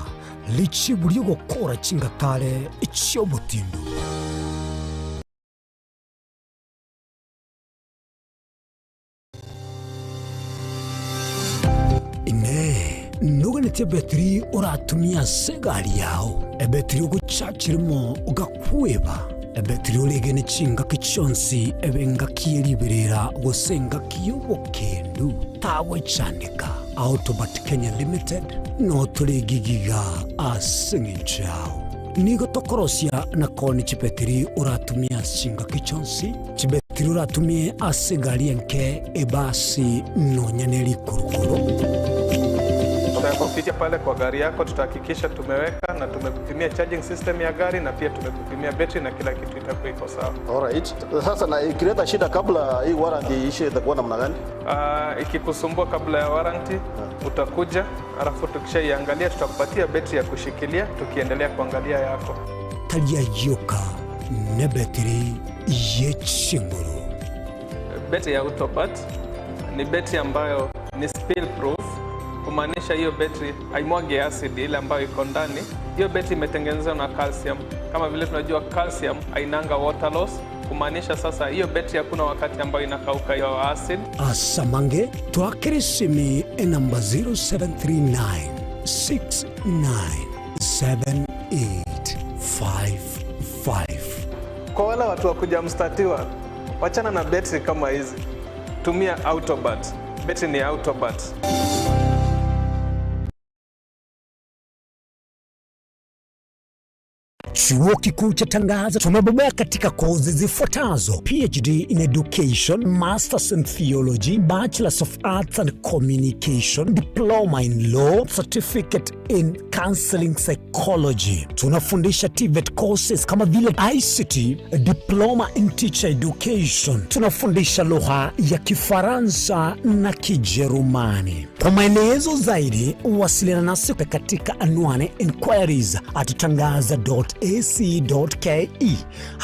richibu ri'ogokora chingatare chi'obotindu. Noganetie ebetiri oratumie ase egari yao, ebetiri ogochachiremo ogakweba, ebetiri oregene chingaki chionsi ebe engaki ye riberera gose engaki y'obokendu, tagwechandeka. Autobat Kenya Limited notore gigiga ase eng'encho yao. Nigo tokorosia na koonia chibetiri oratumie ase chingaki chionsi, chibetiri oratumie ase egari enke, ebasi, nonya ne rikurukuru. Tutakupitia pale kwa gari yako, tutahakikisha tumeweka na tumekupimia charging system ya gari na pia tumekupimia betri na kila kitu itakuwa iko sawa. Alright. Sasa na ikileta shida kabla hii warranty iishe itakuwa namna gani? Ikikusumbua kabla ya warranty utakuja, alafu tukishaiangalia tutakupatia betri ya kushikilia tukiendelea kuangalia yako. Tari ayio ka nebetiri ye chinguru. Betri ya Autopat ni betri ambayo ni spill proof, kumaanisha hiyo betri haimwagi acid ile ambayo iko ndani. Hiyo betri imetengenezwa na calcium. Kama vile tunajua calcium hainanga water loss, kumaanisha sasa hiyo betri hakuna wakati ambayo inakauka hiyo acid. Asamange twakere esimi enamba 0739 697855. Kwa wale watu wa kuja mstatiwa, wachana na betri kama hizi, tumia Autobat. Betri ni Autobat. Chuo Kikuu cha Tangaza tumebobea katika kozi zifuatazo: PhD in Education, Masters in Theology, Bachelors of Arts and Communication, Diploma in Law, Certificate in Counseling Psychology. Tunafundisha TVET courses kama vile ICT, Diploma in Teacher Education. Tunafundisha lugha ya Kifaransa na Kijerumani. Kwa maelezo zaidi, wasiliana nasi katika anwani inquiries at tangaza.ac.ke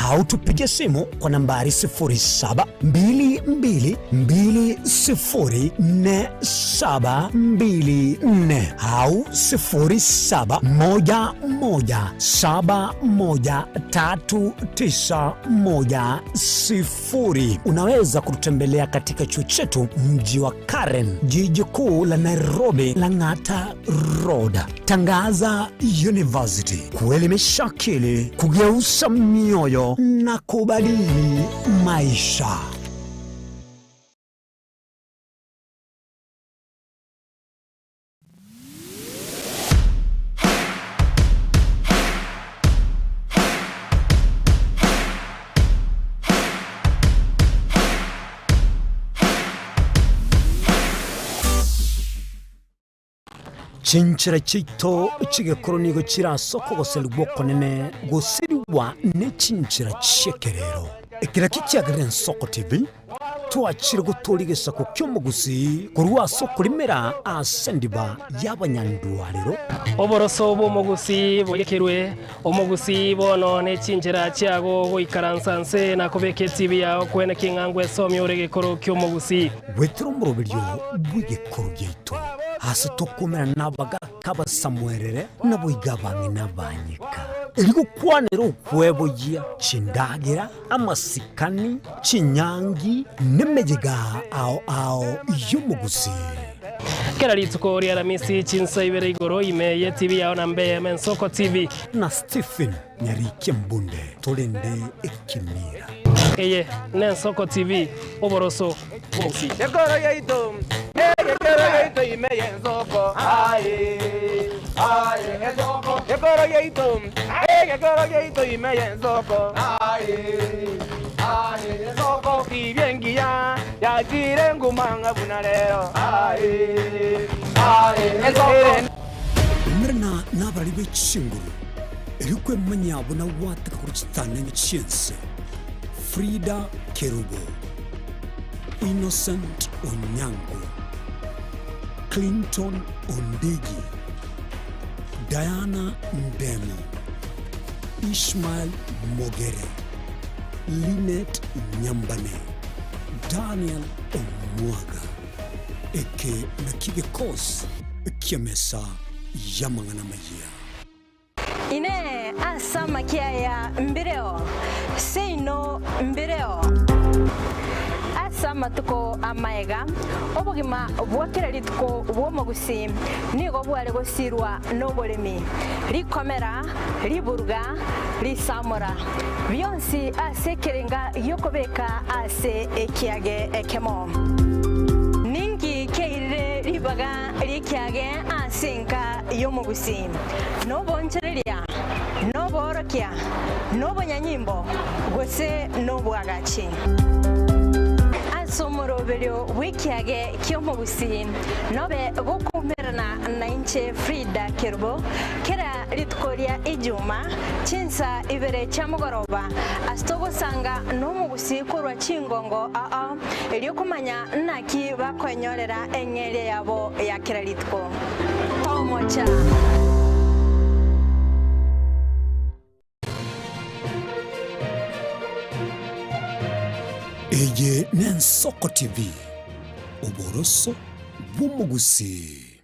au tupige simu kwa nambari 0722204724 au 0711713910. Unaweza kututembelea katika chuo chetu mji wa Karen, jiji kuu la Nairobi, Lang'ata Road. Tangaza University, kuelimisha akili, kugeuza mioyo na kubadili maisha. Chinchera chiaito chi'egekoro nigo chire ase okogoserigwa okonene gosirigwa ne chinchera chi'ekerero. Ekero ekio kiagerire Ensoko TV, twachire gotooria egesaku ki'omogusii korwa ase okorimera ase endiba y'abanyandwarero. Oboroso bw'omogusii boyekerwe, omogusii bono ne chinchera chiago goikaransa nse na kobeka etibi yao kwene king'a ngwesomia ore egekoro ki'omogusii. Goetera omoroberio bw'egekoro giaito, ase tokomerana nabagaaka abasamuerere, naboigo abang'ina abanyeka, erio gokwanera okweboyia chindagera, amasikani, chinyangi, nemeyega ao ao y'omogusii. Kera rituko ria Aramisi chinsa ibere igoro ime ye TV yao na mbe eme Nsoko TV. Na Stephen Nyarikia Mbunde torende ekemira. Eye n'Ensoko TV, oboroso bw'omogusii. Gekoro yaito, egekoro yaito ime y'ensoko, aye, aye, ensoko. Gekoro yaito, egekoro yaito ime y'ensoko, aye, aye, ensoko. Tibia engiya yachire nguma ng'a buna rero, aye, aye, ensoko. Umerana nabarari be chinguru, erio kwemanyia buna gwateka korwa chitang'ani chi'ense. Frida Kerubo, Innocent Onyango, Clinton Ondigi, Diana Ndemo, Ishmael Mogere, Linet Nyambane, Daniel Omwaga. Eke nakio gekosi ki'emesa y'amang'ana amayia. Inee! Ase amakia aya mbireo? Seino mbireo. Ase. Ase amatuko amaega, obogima bwa kera rituko bw'omogusii nigo bware gosirwa noboremi, rikomera, riburuga, risamora, bionsi ase ekerenga gi'okobeka ase ekiage ekemo. Ninki kiairire ribaga ri'ekiage ase enka y'omogusii? Nobonchoreria, noboorokia, nobonyanyimbo, gose nobwagachi? Ase omoroberio bw'ekiage ki'omogusii nobe gokoumerana nainche Frida Kerubo kera rituko ria Ijuma chinsa ibere chia mogoroba ase togosanga nomogusii korwa chingongo ao erio komanya naki bakoenyorera eng'eria yabo ya kera rituko. Tomocha! Eye n'Ensoko TV, oboroso bw'omogusii.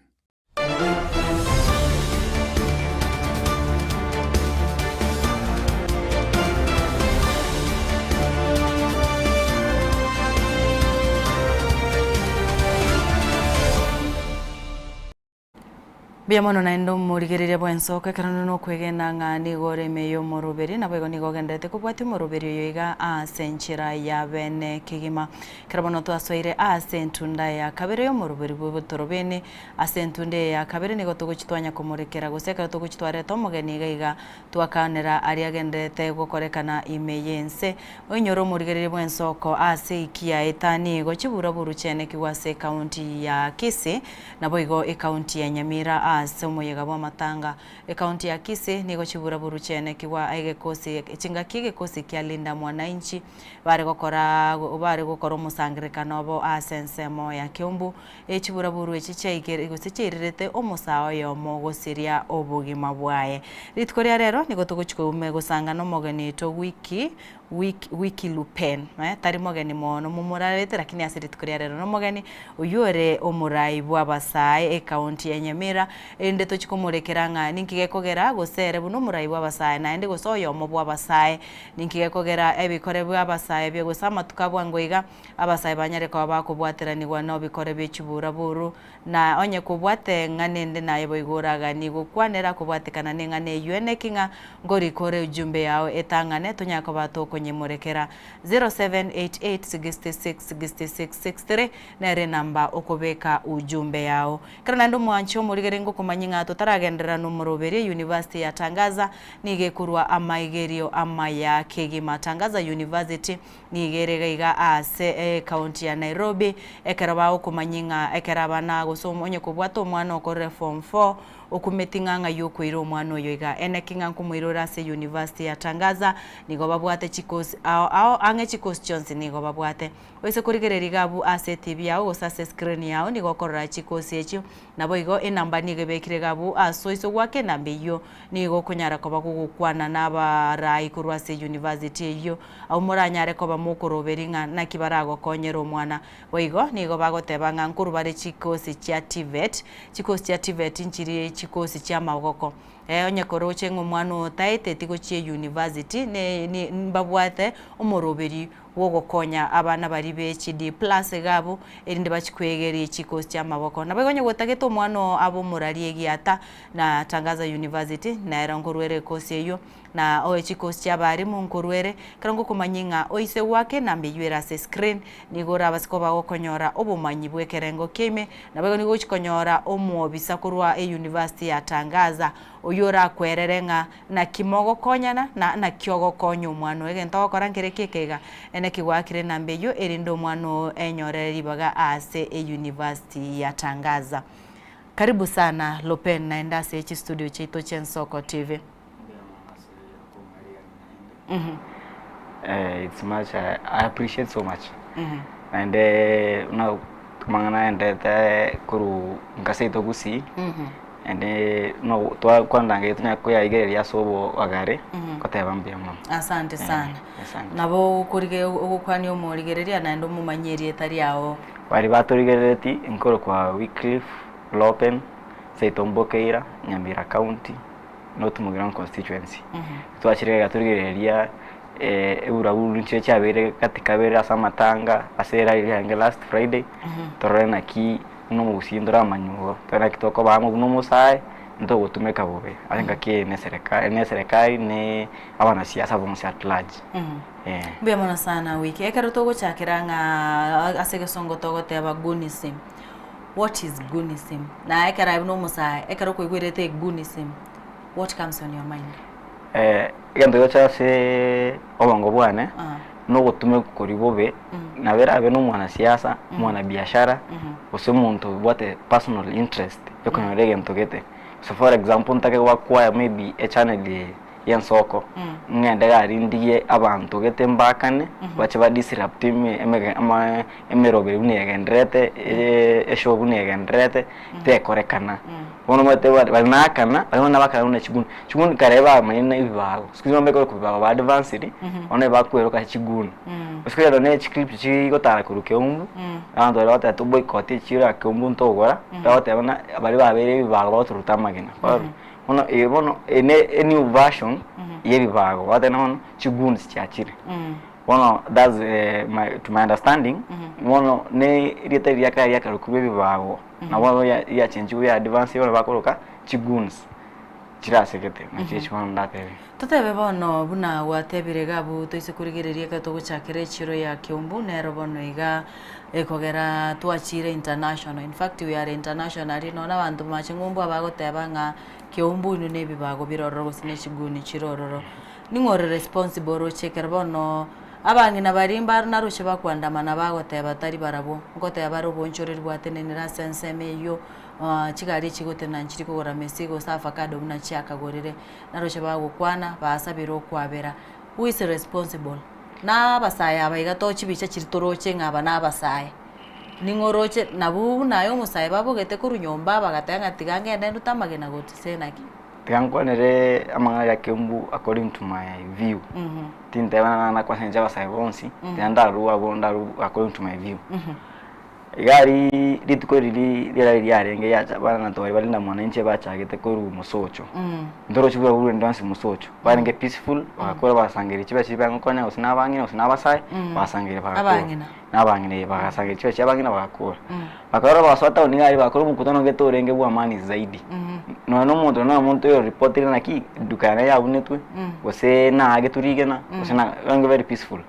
Mbuya mono naende omorigereria bw'ensoko ekero nore nokwegena ng'a nigo ore ime y'omoroberi, naboigo nigo ogendererete kobwatia omoroberi oyo iga ase enchera ya bene kegima. Ekero bono twasoire ase entunda ya kabere y'omoroberi bw'obotorobeni, ase entunda eye ya kabere nigo togochia twanya komorekera gose ekero togochia twareta omogeni iga iga twakanera aria agendererete gokorekana ime y'ense. Oinyore omorigereria bw'ensoko ase eiki ya etani igo chiburaburu chiaenekigwe ase ekaunti ya Kisii Naboigo ekaunti ya Nyamira aase omoyega bw'amatanga. Ekaunti ya Kisii nigo chiburaburu chiaenekigwa egekosi chingaki egekosi kia Linda Mwananchi bare gokora bare gokora omosangererekano obo aase ensemo ya Kiambu. Echiburaburu echi chiaigere gose chiairerete omosaa oyomo gosiria obogima bwaye. Rituko ria rero nigo togochia koume gosanga nomogeni oito Wiki Wiki Wiki Lupen eh, tari mogeni mono momorarete lakini ase rituko ria rero nomogeni oyio ore omorai bw'abasae ecounty ya Nyamira erinde tochie komorekera ng'a ninki gekogera gose ere buna omorai bw'abasae naende gose oyomo bw'abasae ninki gekogera ebikore bw'abasae bia gose amatuko a bwango iga abasae banyare koba bakobwateranigwa nobikore bie chiburaburu Na onye kobwate eng'ana ende naye boigo oraganie gokwanera kobwatekana neng'ana eyio eneki ng'a nkorika ore ujumbe yao etang'ane tonyare koba tokonyemorekera 0788666663 nere enamba okobeka ujumbe yao. Ekero naende omwanche omorigere ngokomanyia ng'a totaragenderera nomoroberio University ya Tangaza nigo ekorwa amaigerio amaya kegima Tangaza University Nigo ere iga iga aase ecounty ya Nairobi, ekero bagokomanyia ng'a ekero abana gose onye kobwate omwana okorire form four, okumeti ng'a ng'ai okoira omwana oyo iga. Eneki ng'a nkomoira ore ase university ya Tangaza, nigo babwate chicourse ao ao ang'e chicourse chionsi nigo babwate. Oise korigereria iga abwo ase etv yago gose ase escreen yago nigo okorora chicourse echio, Naboigo enamba nigo ebekire iga abwo ase oiso goaka enamba eyio, nigo okonyara koba gogokwana nabarai korwa ase university eyio, abwo moranyare koba mokoroberi ng'a naki baragokonyere omwana. Boigo nigo bagoteba ng'a nkorwa bare chikosi chia TVET, chikosi chia TVET nchiri chikosi chiamagoko. Eh, onye koroche ng'a omwana oo taeteti gochia euniversity ne ni mbabwate omoroberi bw'ogokonya abana baria be chi D plus iga abwo, erinde bachie kwegeria chikosi chi'amaboko. Naboigo onye gotagete omwana oo abe omorari egiata na Tangaza University, nero nkorwere ekosi eyio, na oe chikosi chi'abarimu nkorwere, ekero ngokomanyia ng'a oise goaka enamba eyio ere ase escreen, nigo orabase koba gokonyora obomanyi bw'ekerengo kiaime, naboigo nigo ogochia konyora omwobisa korwa euniversity ya Tangaza, oyio orakwerere ng'a Naki mogokonyana, na naki ogokonya omwana oo. Egento ogokora nkere ki eke iga? Naki gwaakire enamba eyio erinde omwana oo enyorere ribaga aase eyunivasiti ya Tangaza. Karibu sana Lopen naende ase chistudio chiaito chi'Ensoko TV. It's much I appreciate so much naende buna amang'ana aendete korwa nka seito gusii naende buna twakwandangeria tonyare koyaigereria ase obogare goteba mbuya mono. Asante sana. Asante. Nabo okorige ogokwania omorigereria naende omomanyie erieta riao. Baria batorigerereti nkorokwa Wycliffe Lopen, seito Mbokeira, Nyamira County. North Mugirango constituency. Twachire iga torigereria Eburaburu nchire chiabeire gati kabere ase amatanga ase erari riarenge last Friday, torore naki buna omogusii ntoramanywe igo, torore naki tokoba amo buna omosae, ntogotumeka bobe ase engaki eye na eserekari na eserekari na abanasiasa bonsi at large, eh. Mbuya mono sana Wiki. Ekero togochakera ng'a ase egesongo togoteba Goonism, what is Goonism? Na ekero aye buna omosae, ekero koigwerete Goonism, what comes on your mind? Egento gegocha ase obongo bwane, nogotumekwa koria bobe, nabo erabe na omwanasiasa, omwanabiashara, gose omonto obwate personal interest yokonyora egento gete. So for example ntake goacquire maybe echannel eye ya ensoko, ng'ende iga aria ndigie abanto gete mbakane, bache ba disrupt eme emege ama emeroberi buna egendererete, eshow buna egendererete, tekorekana. Bono omanyete bare bare nakana, baria bono nabakana buna chiguni, chiguni kare bamanyire na ebibago, siku hizi bono mbekore ebibago ba advanced, bono ebakweroka ase chiguni. Gose kero nonye chiclip chigotara korwa Keumbu, abanto baria bagoteba to boycott echiro ya Keumbu ntogora, bagoteba buna baria babeire ebibago bagotoruta amagena. Bono eye bono eye ne enew version ya ebibago, bagoteba bono chiguns chiachire. Bono that's my to my understanding, bono ne erieta riria kare riakarokirwe ebibago. Nabo riachenchigwe ria advance bono bakoroka chigoons chirasegete nachi echi bono ndatebe. Totebe bono buna gwatebire iga abwo toise korigereria ekero togochakera echiro ya Kiambu nero bono iga ekogera twachire international in fact we are internationally nonya abanto mache ng'umbu abagoteba ng'a Kiambu inwe na ebibago bire ororo gose ne chiguni chire ororo. Ning'o ore responsible oroche ekero bono Abang'ina baria mbaro naroche bakoandamana bagoteba tari barabwo, ngoteba bare oboonchoreri bwatenenire ase ensemo eyio, chigari echigotenena nchiri kogora mesigo gose avacado buna chiakagorire. Naroche bagokwana, basabire okwabera. Who is responsible? Na abasae aba iga tochibicha chiria toroche ng'a aba nabasae. Ning'o oroche nabwo buna aye omosae babogete korwa nyomba bagateba ng'a tiga ngende ndute amagena gotise naki? Tiga nkwanere amang'ana ya Kiambu according to my view. Tinteba nang'ana nakwansa inche abasae bonsi, tiga ndarue abwo ndarue according to my view. Iga aria rituko riria riarari riarenge riacha abanto baria bare na mwananchi bachagete korwa mosocho. Ntorochi buna korwa ende onsi mosocho, barenge peaceful, bagakora bagasangereria chibesa chiria bagokonya gose na abang'ina gose na abasae, bagasangereria bagakora. Abang'ina. Na abang'ina eh, bagasangereria chibesa chia abang'ina bagakora. Bakarora bagasoa town iga aria bagakora omokutano gete orenge bwa amani zaidi. Nonya na omonto nonya omonto oyo oripotire naki eduka yane yabunetwe, gose naagetwe rigena, gose na barenge very peaceful.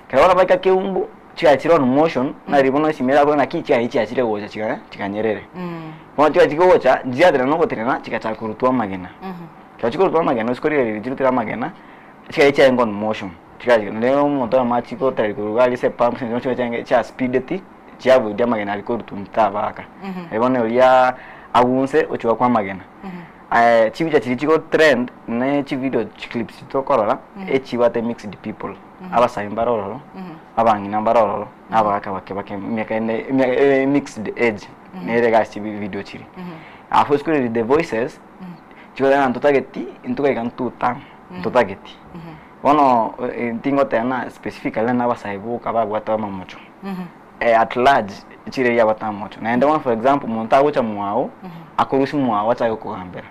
Ekero bono baika keumbu, chigari chire on motion, nari bono esimi erakore naki chigari chiachire gocha chiga chikanyerere. Bono chigari chigocha, nchiatenena na ogotenena chigachaka korutwa amagena. Ekero chikorutwa amagena ase korigereria chirutire amagena, chigari chiarenge on motion, chigari naende omonto oyomo achia gotari korwa iga aria ase epump ase eng'encho chiarenge chiaspeedeti, chiavoidia amagena aria korutwa tabaka. Aye bono oria agunse ochia goakwa amagena. Chibicha chiria chigo trend ne chivideo chiclips tokorora, echibwate mixed people, abasae mbare ororo, abang'ina mbare ororo, na abagaka bake bake emiaka ende emiaka mixed age nere iga ase chivideo chiria. Alafu ase korende the voices, chigoteba ng'a ntotageti, ntogaika ntotama, ntotageti. Bono tingoteba ng'a specifically na abasae boka babwate amamocho. At large chire riabwate amamocho. Naende bono for example omonto agocha mwao, akorusia mwao achake gokogambera.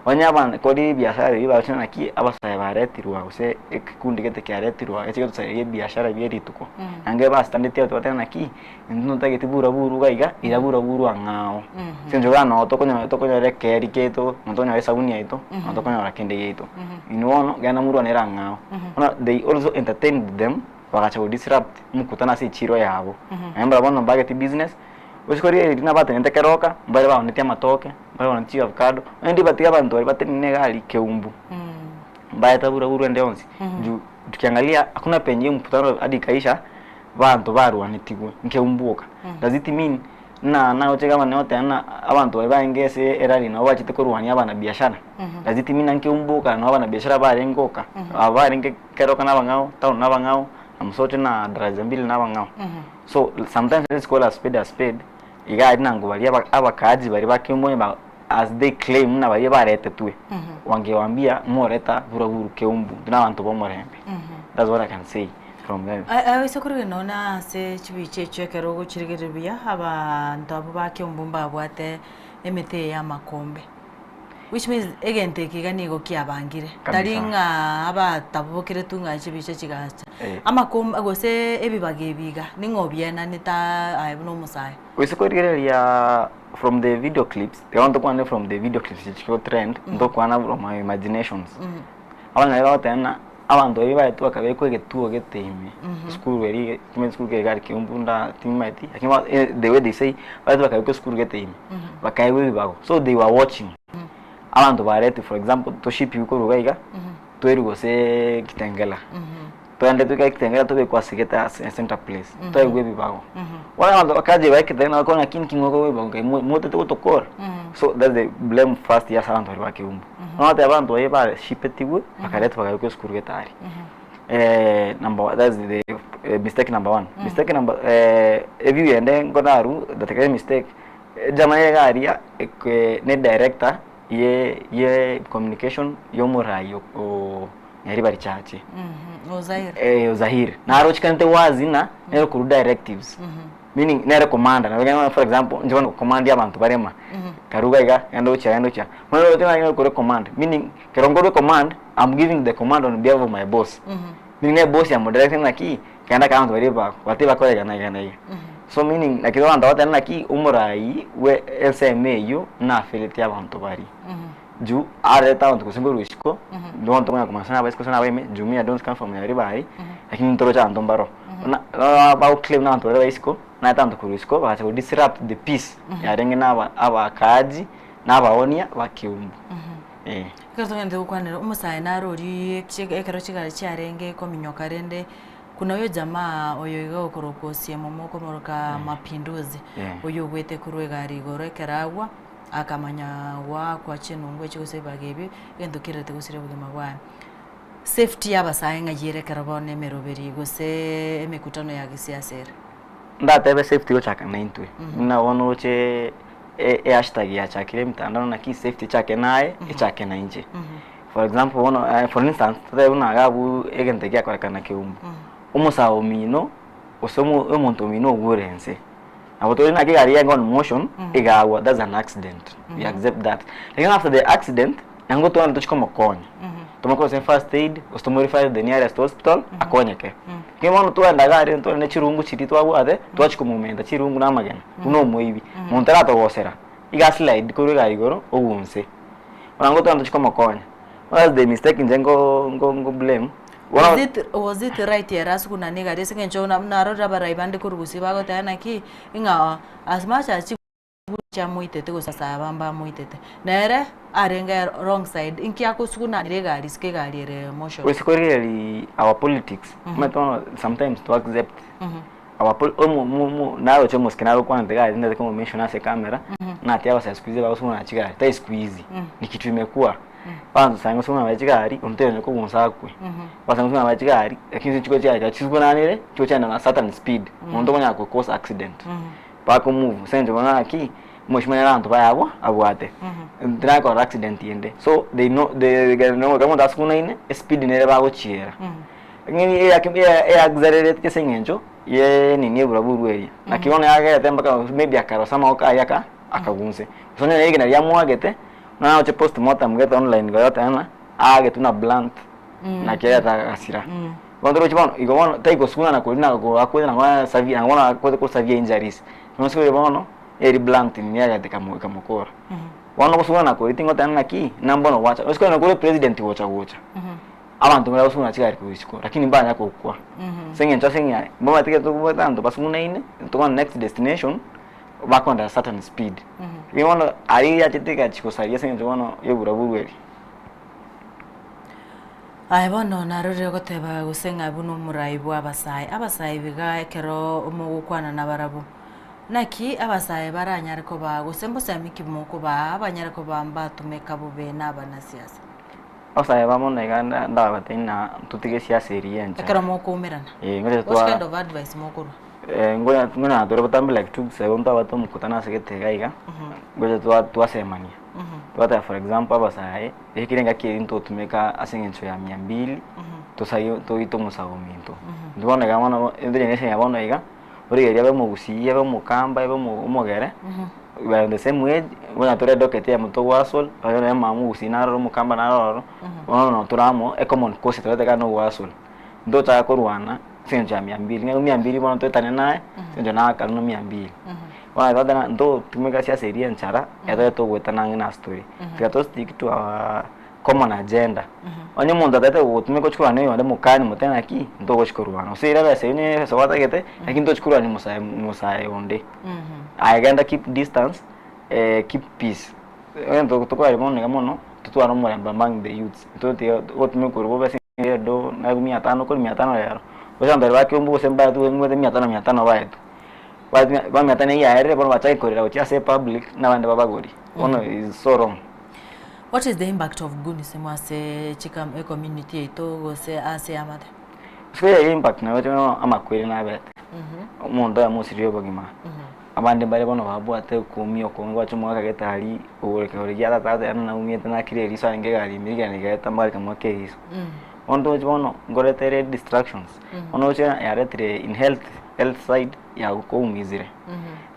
Onye abana kori ebiasara biria baroche naki abasae baretirwe aa gose ekekundi gete kiaretirwe aa geche gotosareria ebiashara bie rituko. Naende basitandeti abanto batebe naki, intwe ntotageti bura buru iga iga, ira bura buru ang'ao. Ase eng'encho bono noo tokonyora tokonyora ekeeri kiaito, noo tokonyora esabuni yaito, noo tokonyora kende giaito. Inwe bono genda morwanere ang'ao. Bono they also entertained them, bagacha go disrupt omokutano ase echiro yabo. Naende barabwo bono mbageti business, gose korigereria riria nabatenenete keroka, mbare baonetie amatoke, mbare baonetie chiavocado, onye ndibatiga abanto baria batenene iga aria keumbu, mbaete bura buru ende yonsi, juu tukiangalia hakuna penye mkutano hadi ikaisha, banto barwanetigwe, nkeumbu oka. Does it mean ng'a nagocha iga abana goteba ng'a abanto baria barenge ase erally nabo bachete korwania abanabiashara? Does it mean ng'a nkeumbu oka nabo abanabiashara barenge oka? Aba barenge keroka nabang'ao, town nabang'ao, na mosocho na daraja mbili nabang'ao. So sometimes let's call a spade a spade, iga aria nango baria aba abakaaji baria ba Keumbu onye ba as they claim buna baria baretetwe, wangewambia moreta buraburu Keumbu, intwe nabanto bomorembe. That's what I can say from them. Aye korwa nonya ase chibicha echio ekero ogochirigereria buya, abanto abwo ba Keumbu mbabwate emete eye y'amakombe. Which means egento eke iga nigo kiabangire. Tari Kabisa. ng'a abatabokeretwe ng'a chibicha chigacha. Eh. Amakombe gose ebibaga ebi iga, ning'o obienanete aye buna omosae? Gose korigereria from the video clips, igo ntokwane from the video clips echi chigo trend, ntokwana from our imaginations. Abana baria bagoteba ng'a abanto baria baetwe bakabekwa egetuo gete ime, esukuru eria timanyeti esukuru kere gari Kiambu nda timanyeti, lakini bono the way they say, baetwe bakabekwa esukuru gete ime, bakaegwa ebibago, so they were watching. Abanto baretwe for example toshipiwe korwa iga iga, toirwe gose Kitengela, toende toike Kitengela tobekwe ase gete ase center place, toegwe ebibago. Bono abanto bakaja iga Kitengela bakora ng'a nki mokoegwa ebibago nkai motete gotokora? So that's the blame first ase abanto baria ba Keumbu. Bono ogoteba abanto baria bashipetigwe, bakaretwa bakabekwa esukuru gete aria. Number one, that's the mistake number one. Mistake number eview ende nkonaru that mistake, Ejama eye iga aria ne director ye ye communication ya omorai o Nyaribari Church. Ozahir. Eh, Ozahir. Narochikanete wazi ng'a nere okorwa directives. Meaning nere commander. Nabo ekero for example, inche bono command abanto barema. Karu iga iga, genda gochia genda gochia. Bono oroche ng'a nere okorwa command. Meaning ekero nkorwa command, I'm giving the command on behalf of my boss. Meaning ne boss yamodirect ng'a naki, Kenda ekero abanto baria ba batari bakora iga na iga na iga. So meaning naki abanto bagoteba naki omorai bwe ensemo eywo naferetie abanto baria. Juu arete abanto gose nkorwa isiko, bono tokonyara komanya gose nabaisiko gose nabaime, juu me I don't come from Nyaribari, lakini ntoroche abanto mbaro. Buna bagoclaim na abanto baria ba isiko, narete abanto korwa isiko bagacha go disrupt the peace yarenge na aba abakaaji na abaonia ba Keumbu. Eh. Ekero togendete gokwanera omosae naro oria ekero chigari chiarenge kominyoka rende Kuna oyo jamaa oyo iga okorokwa Osiemo mokomoroka Mapinduzi, Yeah. oyio ogwete korwa egari igoro ekero agwa, akamanya goakwa chinungu echi gose ebibaga ebi, egento kerete gosiria obogima bwaye. Safety y'abasae ng'ai ere ekero bono emeroberi gose emekutano ya gisiasa ere? Ndatebe safety gochaka naintwe buna bono oroche e- ehashtag yachakire emitandao naki safety echake naye echake nainche. For example bono for instance totebe buna iga abwo egento giakorekana keumbu, omosae omino gose omo omonto omino ogure nse, nabo tore naki egari yaye on motion egagwa that's an accident, we accept that. Lakini after the accident, naende togende tochie komokonya, tomokoe gose first aid, gose tomo refer to the nearest hospital akonyeke. Lakini bono twagenda iga aria ntore ne chirungu chiria twabwate, twachia komomenta chirungu na amagena buna omoibi, monto aratogosera, iga aslide korwa egari igoro ogwe nse. Bono ngotoa ntochi komokonya. That's the mistake inche nko nko nko blame. Bono Was it, was it right ere ase kunana egari ase eng'encho na narorire abarai bande korwa gusii bagoteba naki, ng'a as much as chiguru chiamoitete gose abasae aba mbamoitete, nere arenge wrong side, inki akosugunanera egari isiko egari ere motion. Gose korigereria our politics, omanyete bono sometimes to accept our pol omo mo mo naroche omosike narokwanete gari tindeti komo mention ase ecamera, natia abasae siku hizi bagosung'ana chigari, tari siku hizi, ni kitu imekuwa. Abanto sayi ngosung'ana bare chigari, omonto oyo onye kogunsa akwe. Abasae ngosung'ana bare chigari, lakini chiko chigari ekero chisugunanire, chigochenda na certain speed, omonto okonyara go cause accident. Bako move, ase eng'encho bono ng'aki, omochie nere abanto baye abwo abwate, tinakorora accident ende. So they know they ekero omonto asugunaine, espeed nere bagochiera. Ng'eni eaccelerate ase eng'encho ye nini eburaburu eria. Naki bono yagerete mpaka maybe akarosa amagoko aye aka akagunse. Gose onye rigena riamoagete, nonya oche postmortem gete online igo yoteba ng'a aagetwe na blunt naki agete agasira. Bono torochi bono igo bono tari kosugunana koria na akwete nabo severe nabo bono akwete ko severe injuries. Nonya ore bono eri blunt nini yagete ekamo ekamokora. Bono ogosugunana koria tingoteba ng'aki, ng'a mbono gwacha, gose kore kore president gocha gocha. Abanto baria bagosung'ana chigari korwa isiko, lakini mbanya gokwa. Ase eng'encho ase ng'a mbamaete ekero tokobwata abanto basung'unaine, tokogenda next destination, bakoenda at certain speed. Lakini bono aria yachete egachia gosaria ase eng'encho bono ya oburaburu eria. Aye bono narorire ogoteba gose ng'a buna omorai bwa abasae, abasae biga ekero mogokwana nabarabwo, naki abasae baranyare koba gose mbosemi ki mokobaa abanyare koba mbatumeka bobe na abanasiasa? Abasae ba mono iga ndabatebi ng'a totige esiasa eria ya enchara. Ekero mokoumerana, Eh, ngocha what twa kind of advice mokorwa? eh, ngonya ngonya tore botambe like 2 weeks ago ntwabwate omokutano ase gete iga iga, ngocha twa twasemania. Twateba for example abasae, ekere engaki eria ntotumeka ase eng'encho ya mia mbili, tosaie toite omosae ominto. Intwe bono iga bono intwe generation ya bono iga, origereria abe omogusii, abe omokamba, abe omo omogere. We are on the same age, buna tore edocket eyemo togohustle, onye nonye mama omogusii naro ororo omokamba naro ororo, bono noo tore amo, ecommon cause torete ekero na ogohustle. Ntochaka korwana ase eng'encho ya mia mbili, ng'a mia mbili bono toetane naye, ase eng'encho naakanu na mia mbili. Bono twateba ng'a ntotumeka siasa eria enchara, etobe togoetana ang'e na ase tore. Tiga to stick to our common agenda. Onye omonto atagete gogotumeka ochie korwana na oyonde mokani motebe naki, ntogochi korwana. Gose ira ebesa eywo ne ebesa gwatagete, lakini ntochi korwania omosae omosae onde. Aye genda keep distance, keep peace. Egento tokoraria bono iga mono, totware omorembe among the youths. Ntotiga gotumeka korwa bobe ase edo na mia tano kore mia tano rero, gose abanto baria ba Kiambu gose mbaetwe gose mia tano mia tano baetwe. Baetwe bono mia tano eywo yaerire bono bachake korera gochia ase epublic, na abande babagori. Bono is so wrong. What is the impact of Gunism ase chikam ecommunity yaito gose ase eamate? Ase eye impact nabo eche amakweri nabete, omonto oyomo osirire obogima, abande mbare bono babwate okoumia okonge gwacha omogaka gete aria ogore kegori gia tata agoteba buna naumiete nakire eriso arenge egari ime rigena rigaeta mbare kamoake eriso. Bono tochi bono nkoretere distractions, bono oche yaretire in health health side yakoumizire,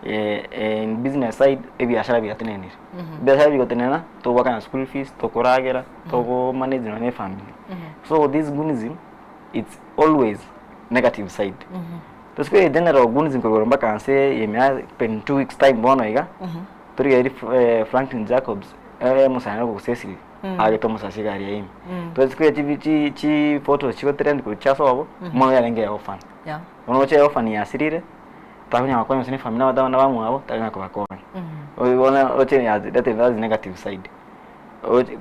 in business side ebiashara biatenenire. Ebiashara bigotenena togoakana school fees, tokoragera, togo manage nonya na efamiri. So this gunism it's always negative side. Tosikore in general gunism korwa igoro mpaka nse ime in 2 weeks time bono iga, torigereiri Franklin Jacobs omosae ogo Cecily agete omosasi egari yaye ime. Tosikore chi chi chi photos chigo trend korwa chiasobo, omwana oyo arenge orphan. Bono oche orphan yasirire, takonyara gokonya gose ne efamiri na abana bamwabo, takonyara kobakonya. Bono oche that's the negative side.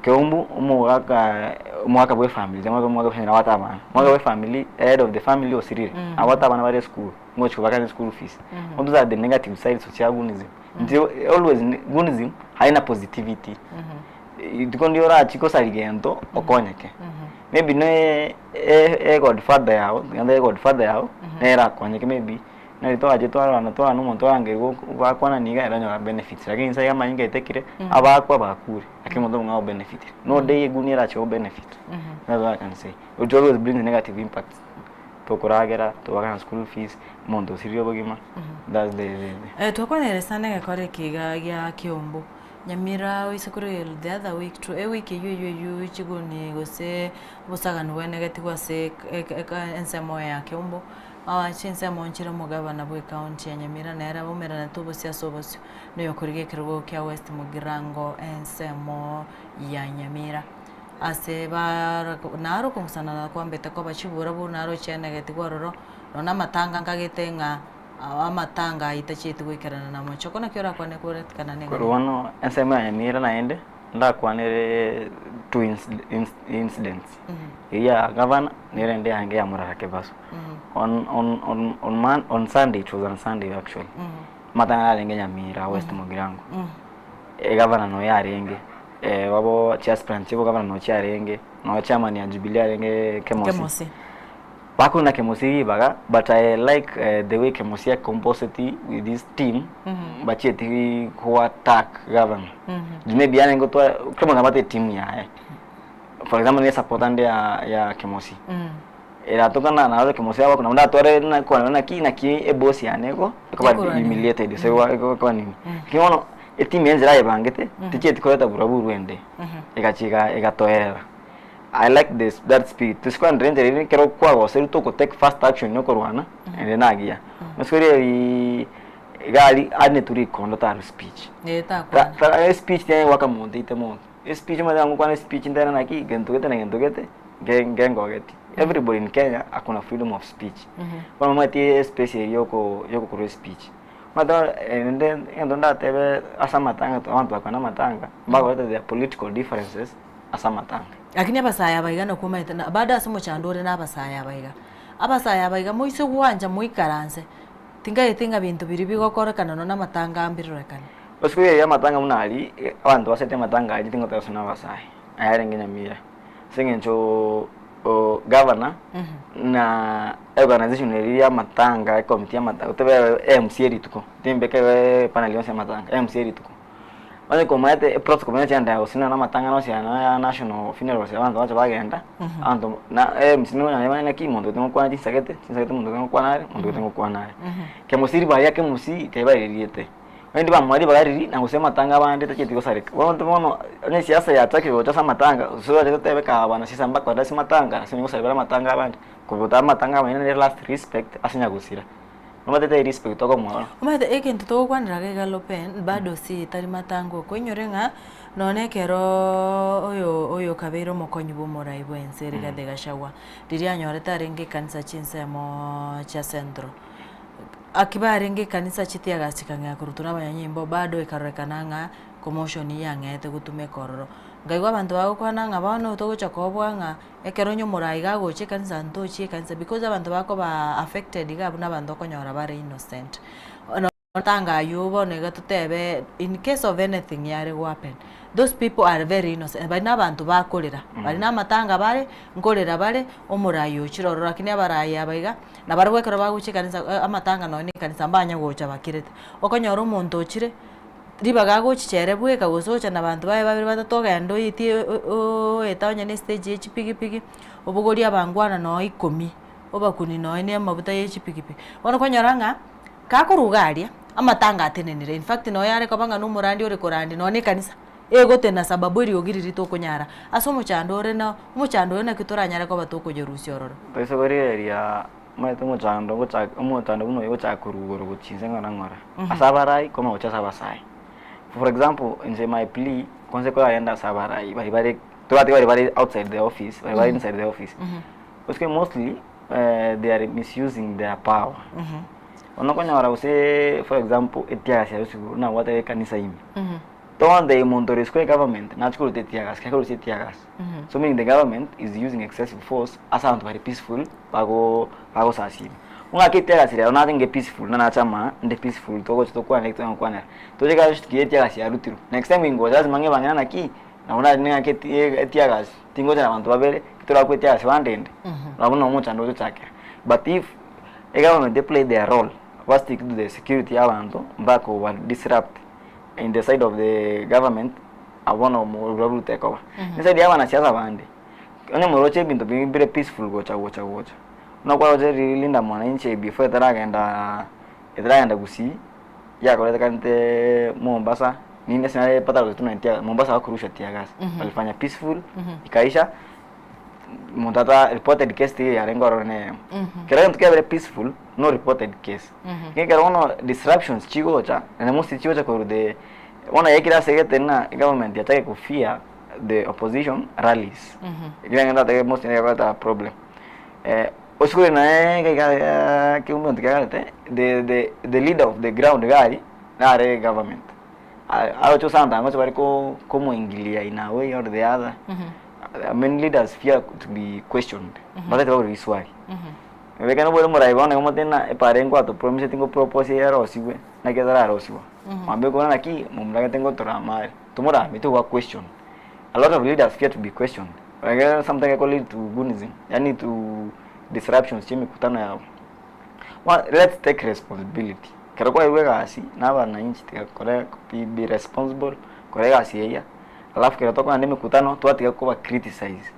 Keumbu omogaka omogaka bwa efamiri nabwate abana, omogaka bwa efamiri head of the family osirire, nabwate abana bare esukuru, ngochi kobakana eschool fees. Bono those are the negative sides chia gunism. Inche always gunism haina positivity. Rituko ndire orachie gosaria gento okonyeke. Maybe ne egodfather yago, tiga ntabe egodfather yago, nere erakonyeke maybe, nari twachire twarorana twarora na omonto orangerigwe bakwanani iga ere onyora benefits lakini inse iga amanyinga aitekire, abakwa bakure, lakini omonto omong'ao obenefitire. No day eguni erache gobenefit, that's what I can say. It always brings negative impacts, tokoragera, tobakana school fees, omonto osirire obogima, that's the the the. Twakwanire sana egekora eke iga gia Kiombo, Nyamira oise kore the other week to ewiki eywo eywo eywo chiguni gose obosagani bwenegetigwe ase ensemo ya Kiombo, chinsemo nchire omogabana bwe ekaunti ya Nyamira nere abaumeranete obosio ase obosio na oyokorigia ekerogo kia West Mugirango ensemo ya Nyamira. Ase bara naro okong'usana na kwambete koba chibura buna naro chianegetigwe ororo, nonya amatanga nkagete ng'a amatanga ayio tachieti goikerana na mochoko naki orakwane koretikana neng'ana Korwa bono ensemo ya Nyamira naende ndakwanere two incidents, eyio ya gavana na erende yange ya Murara Kebaso. On on on on mon on Sunday it was on Sunday actually, amatanga narenge Nyamira West Mugirango, egavana noyo yarenge, babo chiaspirant chia obogavana noo chiarenge, noo chairman ya Jubilee arenge Kemosi. Kemosi. Bakuna Kemosi ribaga but I like the way Kemosi acomposeti with his team bachieti go attack governor. Juu maybe yarenge gotwara kera omonto abwate etimu yaye. For example ne supporter nde ya ya Kemosi. Eratoka na narore Kemosi agokuna nabo ndatware na kwarora naki naki eboss yane igo ekoba Ekorwa nini. humiliated gose ekoba nini. Lakini bono etimu enchera ayebangete tichieti koreta buraburu ende. Egachi egatoerera. I like this that spirit tosikwanera enchera ere ekero kwagoserwe toko take first action ya okorwana ere nagiya. Rituko riaria egari arinetwe rikondo tari speech. Eh, takwana. Ta ta espeech tiyanya goaka monto eite monto. Espeech omanyete ng'a ngokwana espeech ntere naki gento gete na gento gete nge ngengogeti. Everybody in Kenya akona freedom of speech. Bono omanyete espace eria yoko yogokorwa espeech. Omanyete rende egento ndatebe ase amatanga abanto bakwana amatanga, mbakorete their political differences. ase amatanga. Lakini abasae aba iga nakwo omanyete na bado ase omochando ore na abasae aba iga. Abasae aba iga moise gwancha moikaranse, tingaeti ng'a binto biria bigokorekana nonya na amatanga mbirorekane. Rituko riria amatanga buna aria, abanto basete amatanga aria tingoteba gose na abasae, aya arenge Nyamira. Ase eng'encho governor na organization eria ya amatanga, ecommittee ya amatanga, tebe MC erituko, timbeka epanel yonsi ya amatanga, MC erituko. Onye komaete eprotocol buna chiaenda gose nonya na amatang'ana onsi aya nonya ya national funerals abanto bacha bagenda, abanto na MC nigo onye bane naki monto gete ngokwana chinsagete, chinsagete monto gete ngokwana are, monto gete ngokwana are. Kemosiri baria kemosii tebarieriete. Onye tibamoa ribaga riria na gose amatanga abande tacheti gosareka. Bono intwe bono onye esiasa yachakire gocha ase amatanga, gose oche totebe kaa abanasiasa mbakore ase amatanga ase onye gosareka bare amatanga abande, kobota amatanga abande nere last respect ase nyagosira. Omanyete tari respect tokomoa bono. Omanyete egento togokwanera iga iga Lopen, bado si tari matanga oko, oinyore ng'a nonye ekeroooo oyo oyokabeire omokonyi bwa omorai bwa ense Rigathi Gachagua, riria anyorete arenge ekanisa chinsemooo chia Central. Akiba arenge ekanisa chitiaga chikang'ea korutwa nabanyanyimbo bado ekarorekana ng'a commotion yang'eete gotumeka ororo. Nkaigwa abanto bagokwana ng'a bono togocha koboa ng'a ekero onye omorai iga agocha ekanisa ntochie ekanisa because abanto bakoba affected iga abwo nabanto okonyora bare innocent. Bono tanga aywo bono iga totebe in case of anything yare go happen, those people are very innocent baria na abanto bakorera, baria na amatanga bare, nkorera bare, omorai ochire ororo lakini abarai aba iga. Nabarabwo ekero bagochia ekanisa amatanga nonya na ekanisa mbanya gocha bakirete. Okonyora omonto ochire, ribaga agochicha ere bweka gose ocha na abanto baye babere batato ogende oetie oete onye na estage ya chipigipigi, obogorie abangwana noo ikomi, obakuni nonye na amabuta ya echipigipigi. Bono okonyora ng'a, kakorwa iga aria, amatanga atenenire, infact nonye are koba ng'a na omorandi ore korandia nonye na ekanisa, egotena sababu eriogi riria tokonyara ase omochando ore na omochando oyo naki toranyare koba tokoyorusia ororo. Toise korigereria omanyete omochando ogochaka omochando buna oyo ogochaka korwa igoro gochia inse ng'ora ng'ora, ase abarai koma gochia ase abasae. For example, inche my plea, kwanza ekoragenda ase abarai baria bare tobwate baria bare outside the office, baria bare inside the office, gose mostly they are misusing their power. Bono okonyora gose for example, etiagasi ya esukuru nabwate ekanisa ime. Tonde omonto ore isiko ye government nachia koruta etiagasi kare korusia etiagasi. So meaning the government is using excessive force ase abanto bare peaceful bago bagosasima. Ng'aki etiagasi rero nache nge peaceful na nache ama nde peaceful togocha tokwane ekio tokonyara gokwanera. Toche ekero tochikirie etiagasi yarutirwe. Next time ingocha lazima ng'ebange ng'a naki nabo nare ning'ake etiagasi tingocha na abanto babere torakwe etiagasi bandende. Nabo no omochando ogochakera. But if egovernment eplay their role ba stick to the security ya abanto mbakoba disrupt. in the side of the government abwo bono oborwaru tekoba. Eside ya abanasiasa bande, onye moroche ebinto biri bire peaceful gocha gocha gocha, buna kwaroche riria Linda Mwananchi before etaragenda etaragenda Gusii, yakoretekanete Mombasa, ninde ase nare pata gose tuna tear Mombasa bakorusha tear gas, walifanya peaceful, ikaisha, omonto ata reported case tiga yarenge ororo neyemo. Kero egento kiabere peaceful, no reported case. Ekero bono disruptions chigocha, naende mostly chigocha korwa the bono yaikire ase egete ng'a egovernment yachake ko fear the opposition rallies. Ekiagera ndatebe mostly nigo ekoreta problem. Osukuru naye iga iga keumbe gento kiagarete, the the the leader of the ground iga aria, nare egovernment. Aroche gose abanto aba bare ko komoingilia in a way or the other, many leaders fear to be questioned, batagete baborwe riswali. Ekero nobwate omorai bono nigo omotebie ng'a epara eye nkwatopromiseti ngopropose erosiwe, naki etararosiwa. Mwambie kobora naki momoragete ngotorama are, tomorame togoa question. A lot of leaders fear to be questioned. Ekero sometimes eko lead to goonism, yaani to disruptions chia emekutano yabo. Bono let's take responsibility, ekero kwaeirwe egasi na abananchi tiga kore be responsible, kora egasi eyia, alafu ekero tokogenda emekutano twatiga koba criticize.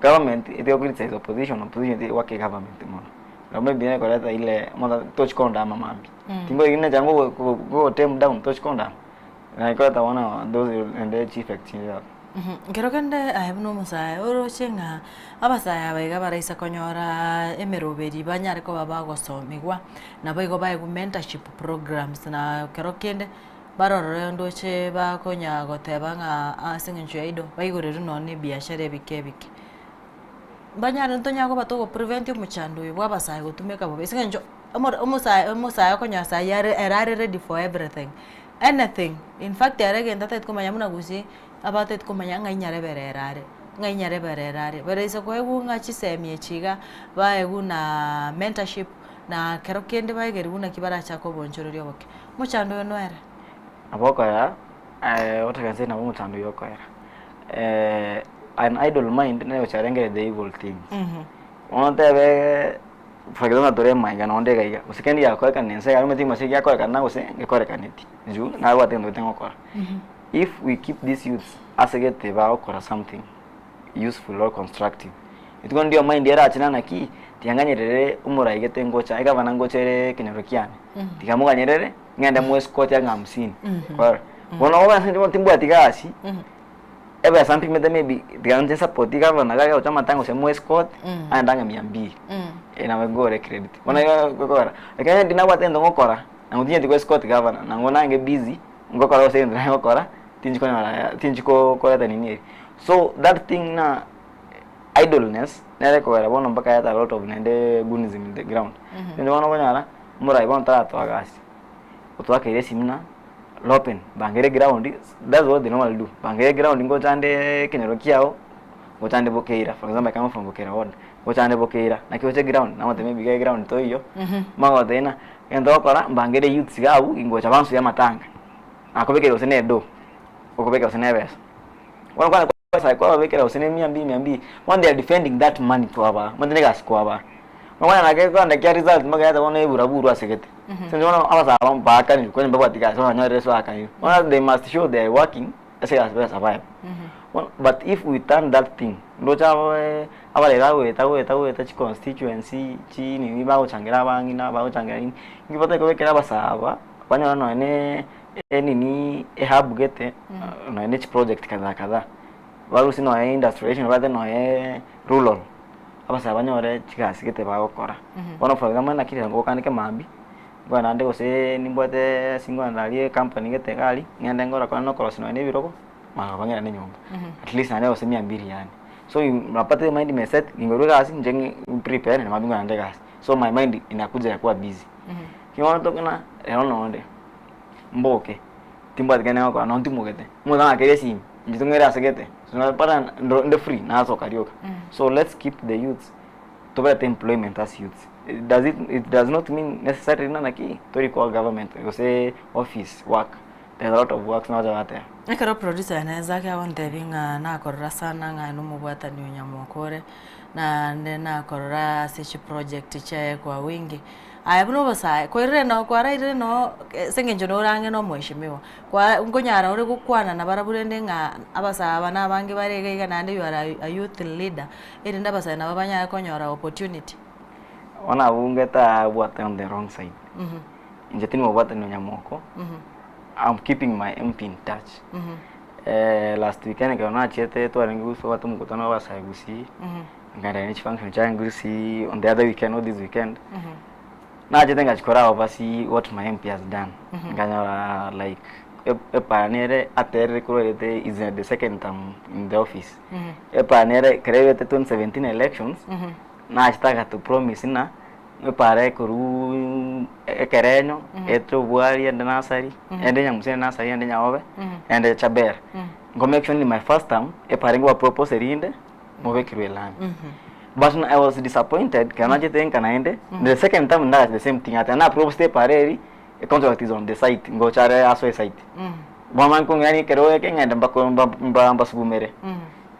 Government etige go criticize opposition, opposition etige goaka egovernment mono. Nabo maybe nere koreta ile mono tochi kondama mambia. Tingori nacha ngo go tame down tochi kondama. Na ekoreta bono those ende chieffects chinde iga. Ekero kende aye buna omosae oroche ng'a abasae aba iga baraisa konyora emeroberi banyare koba bagosomigwa, naboigo baegwe mentorship programs na kero kende Barorore ndoche bakonya goteba ng'a ase eng'encho ya idle, baigorerwe nonye na ebiashara ebike ebike. Mbanyare ntonyare koba togo prevent omochando oyo bwa abasae gotumeka bobe ase eng'encho omoro omosae omosae okonyora saii are ere are ready for everything, anything, infact ere egento atagete komanya buna gusii, abatagete komanya ng'ai nyarebere ere are, ng'ai nyarebere ere are. Baraisa koegwa ng'a chisemi echi iga, baegwe na mentorship, na kero kende baegerigwe naki barachake obonchoreria oboke. Omochando oyo noere. Nabo okoera, otake nse nabo omochando oyo okoera. An idle mind nere gochiarengere the evil things. Bono otebe for example tore maiga nonde iga iga, gose kende giakorekana ense iga omanyete gose giakorekana gose ngekorekaneti, inchu nabwate egento gete ngokora. If we keep these youths ase gete bagokora something useful or constructive, rituko ndio mind erachire naki, tiga nganyerere omorai gete ngocha, egavana ngocha ere ekenyoro kiane, tiga moganyerere. Ng'ende mo escort ang'e hamsini. Kwarora? Bono obe ase bono timbwati gasi, ebesa mpimete maybe tiga nche support gavana iga agocha amatanga gose mo escort, aende ang'e mia mbili. Nabo nkogora ecredit. Bono igo gokora, ekero onye ndinabwate egento ngokora, nabo tinyeti go escort gavana, nang'o nange busy, ngokora gose egento nare gokora, tinchi konyora tinchi ko koreta nini eria. So that thing na idleness, nere ekogera bono mpaka yata a lot of naende goonisim in the ground. Naende bono okonyora, omorai bono taratoa gasi, otwakeire esimi ng'a lopen, bangera eground, that's what they normally do, bangera eground ngochande ekenyoro kiago, ngochande bokeira, for example I come from bokeira ward, ngochande bokeira, naki oche ground, namotebia maybe iga eground toiyo, magotebia ng'a egento ogokora mbangere youths iga abwo ingocha bansuye amatanga, nakobekera gose na edoo, okobeka gose na ebesa. Bono kwane kwa kwababekera gose na mia mbili mia mbili, bono they are defending that money twabaa, omanyete na egasi kwabaa. Bono nake kogenda kia result mbaka bono eburaburu ase gete. Ase eng'encho bono abasae aba mbaakanirwe kwani mbabwati gasi bono banyorire ase baakanirwe. Bono they must show they are working ase egasi ba survive. Bono but if we turn that thing, ndoche abae abareri bagoeta goeta goeta chiconstituency chinini bagochangera abang'ina bagochangera nini, inki batari kobekera abasae aba banyore nonye ne enini ehub gete nonye ne chiproject kadhaa kadhaa. Barusie nonye industrialization barete nonye rural. Abasae banyore chigasi gete bagokora. Bono for example naki rirorio ngokandike mambia, ngoe naende gose nimbwate ase ngoenda aria ecompany gete iga aria, ng'ende ngore kore nokorosia nonye na ebirogo, magega ng'ende na enyomba. At least naende gose mia mbili yane. So napata emind ime set, ningorwa egasi inche ng'i prepare naende mambia ngoenda egasi. So my mind inakuja yakuwa busy. Ki bono tokona ero nonde, mboke, timbwati kende ngokora nonye ntimogete, omonto ang'akere esimi, inche tong'ere ase gete, mpaka ndo nde free nasoka rioka. So let's keep the youths, toberete employment as youths. It does it, it does not mean necessarily ng'a naki tori koa government gose office work, there's a lot of works nabacha bateba. Ekero producer Enezaki agontebia ng'a nakorora sana ng'a nomobwatani o Nyamokore, naende nakorora ase chiproject chiaye kwa wingi, Aye buna obosae, koirire noo kwarairire noo ase eng'encho nore ang'e na omweshimiwa, kwa nkonyara ore gokwana nabarabwo rende ng'a abasae aba na abange bare iga iga naende you are a youth leader, erinde abasae nabo banyare konyora opportunity. Bono abwo ngetabwate on the wrong side. Inche tindi mobwatani o nyamoko, I'm keeping my MP in touch. Last weekend ekero nachiete twarenge gose tobwate omokutano bwa abasae gusii. Nkaenda ne chifunction chia Gusii on the other weekend not this weekend. Nachete ngachikora oversee what my MP has done. Nkanyora like epara nere aterire korwa erete is the second term in the office. Epara nere ekero ebete 2017 elections nachete agato promise ng'a epara ekorwa ekerenyo ete obwari ende nursery ende nyamusi ende nursery ende nyaobe ende chabera. Nko make sure in my first term epara nkoba propose erinde mobekirwe elami. But I was disappointed kero nachete nka naende the second time ndagacha the same thing ati na approve epara eri a contract is on the site ngocha are asoe site. Bono nkong'ira ekero eke ng'ende mbako mba mbasugumere.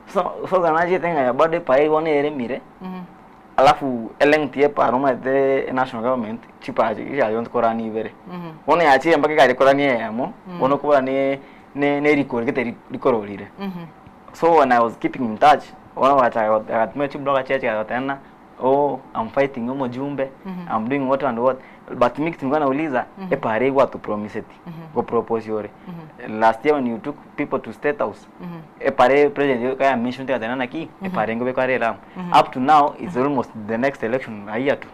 So so ekero nachete ng'a bado epara eri bono eremire alafu elength ya epara omanyete national government chipara chiria nkorania ibere. Bono yachire mpaka egari korania eyemo bono okobora ne ne erikori gete rikororire. So when I was keeping in touch, bono bagachaka agatumia chiblogger chiaye chikagoteba ng'a oh I'm fighting omojumbe, I'm doing what and what, but me kitu nilikuwa nauliza epara eywo gwatopromiseti, gopropose ore, last year when you took people to state house, epara eye president ekaya mention agateba naki, epara engobekwa are elamu. Up to now it's almost the next election a year to,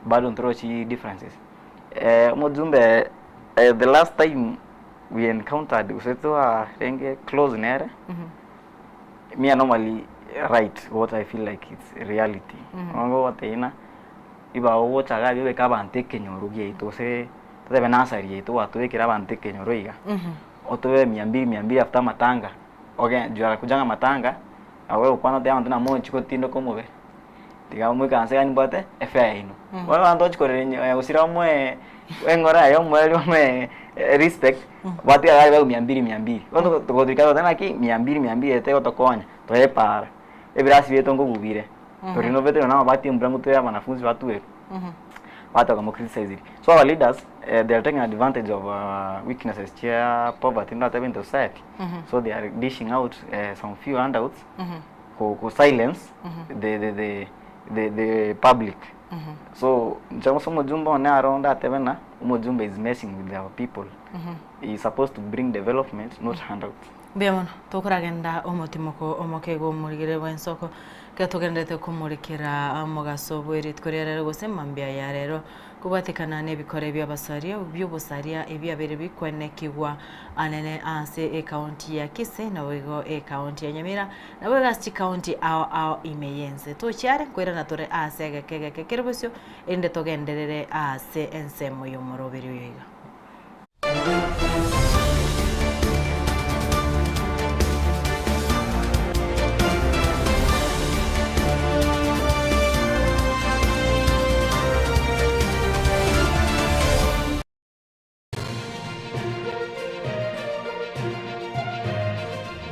bado ntorochi differences. Omojumbe the last time we encountered gose twarenge close nere, me I normally write what I feel like it's reality. Bono ngogotebia ng'a iba ogocha iga aria obeke abanto ekenyoro giaito gose totebe nursery yaito gwatobekire abanto ekenyoro iga, otobe mia mbili mia mbili after amatanga, oge juu arakujanga amatanga, nabo ogokwana otebe abanto namochi gotindoka omobere. Tiga moikaranse iga nimbwate efare yaino. Bono abanto bachi korera gosira omoe eng'ora yaye omoerio omoe respect, batiga iga babe mia mbili mia mbili. Bono togoika totebe naki mia mbili mia mbili eye tegotokonya, toe epaara, ebirasi biaito nkobubire, torinovete nonya na amabati embura ngotwere abanafunzi batwerwe, batoka mo criticize. So our leaders they are taking advantage of weaknesses chia poverty ndatebe in the society, so they are dishing out some few handouts. Go go silence the the the the the public. So inche gose omojumbe one aro ndatebe ng'a omojumbe is messing with our people, he is supposed to bring development not handouts. Mbuya mono, tokoragenda omotimoko omoke igo omorigere bw'ensoko, ekero togendererete komorekera omogaso bwe rituko ria rero gose mambia ya rero, kobwatekana nebikore bi'abasaria bi'obosaria ebiabeire bikwenekigwa anene ase ekaunti ya Kisii naboigo ekaunti ya Nyamira, naboigo ase chikaunti ao ao ime y'ense. Tochiare nkoirana tore ase egeka egeke kere bosio, erinde togenderere ase ensemo y'omoroberi oyo iga.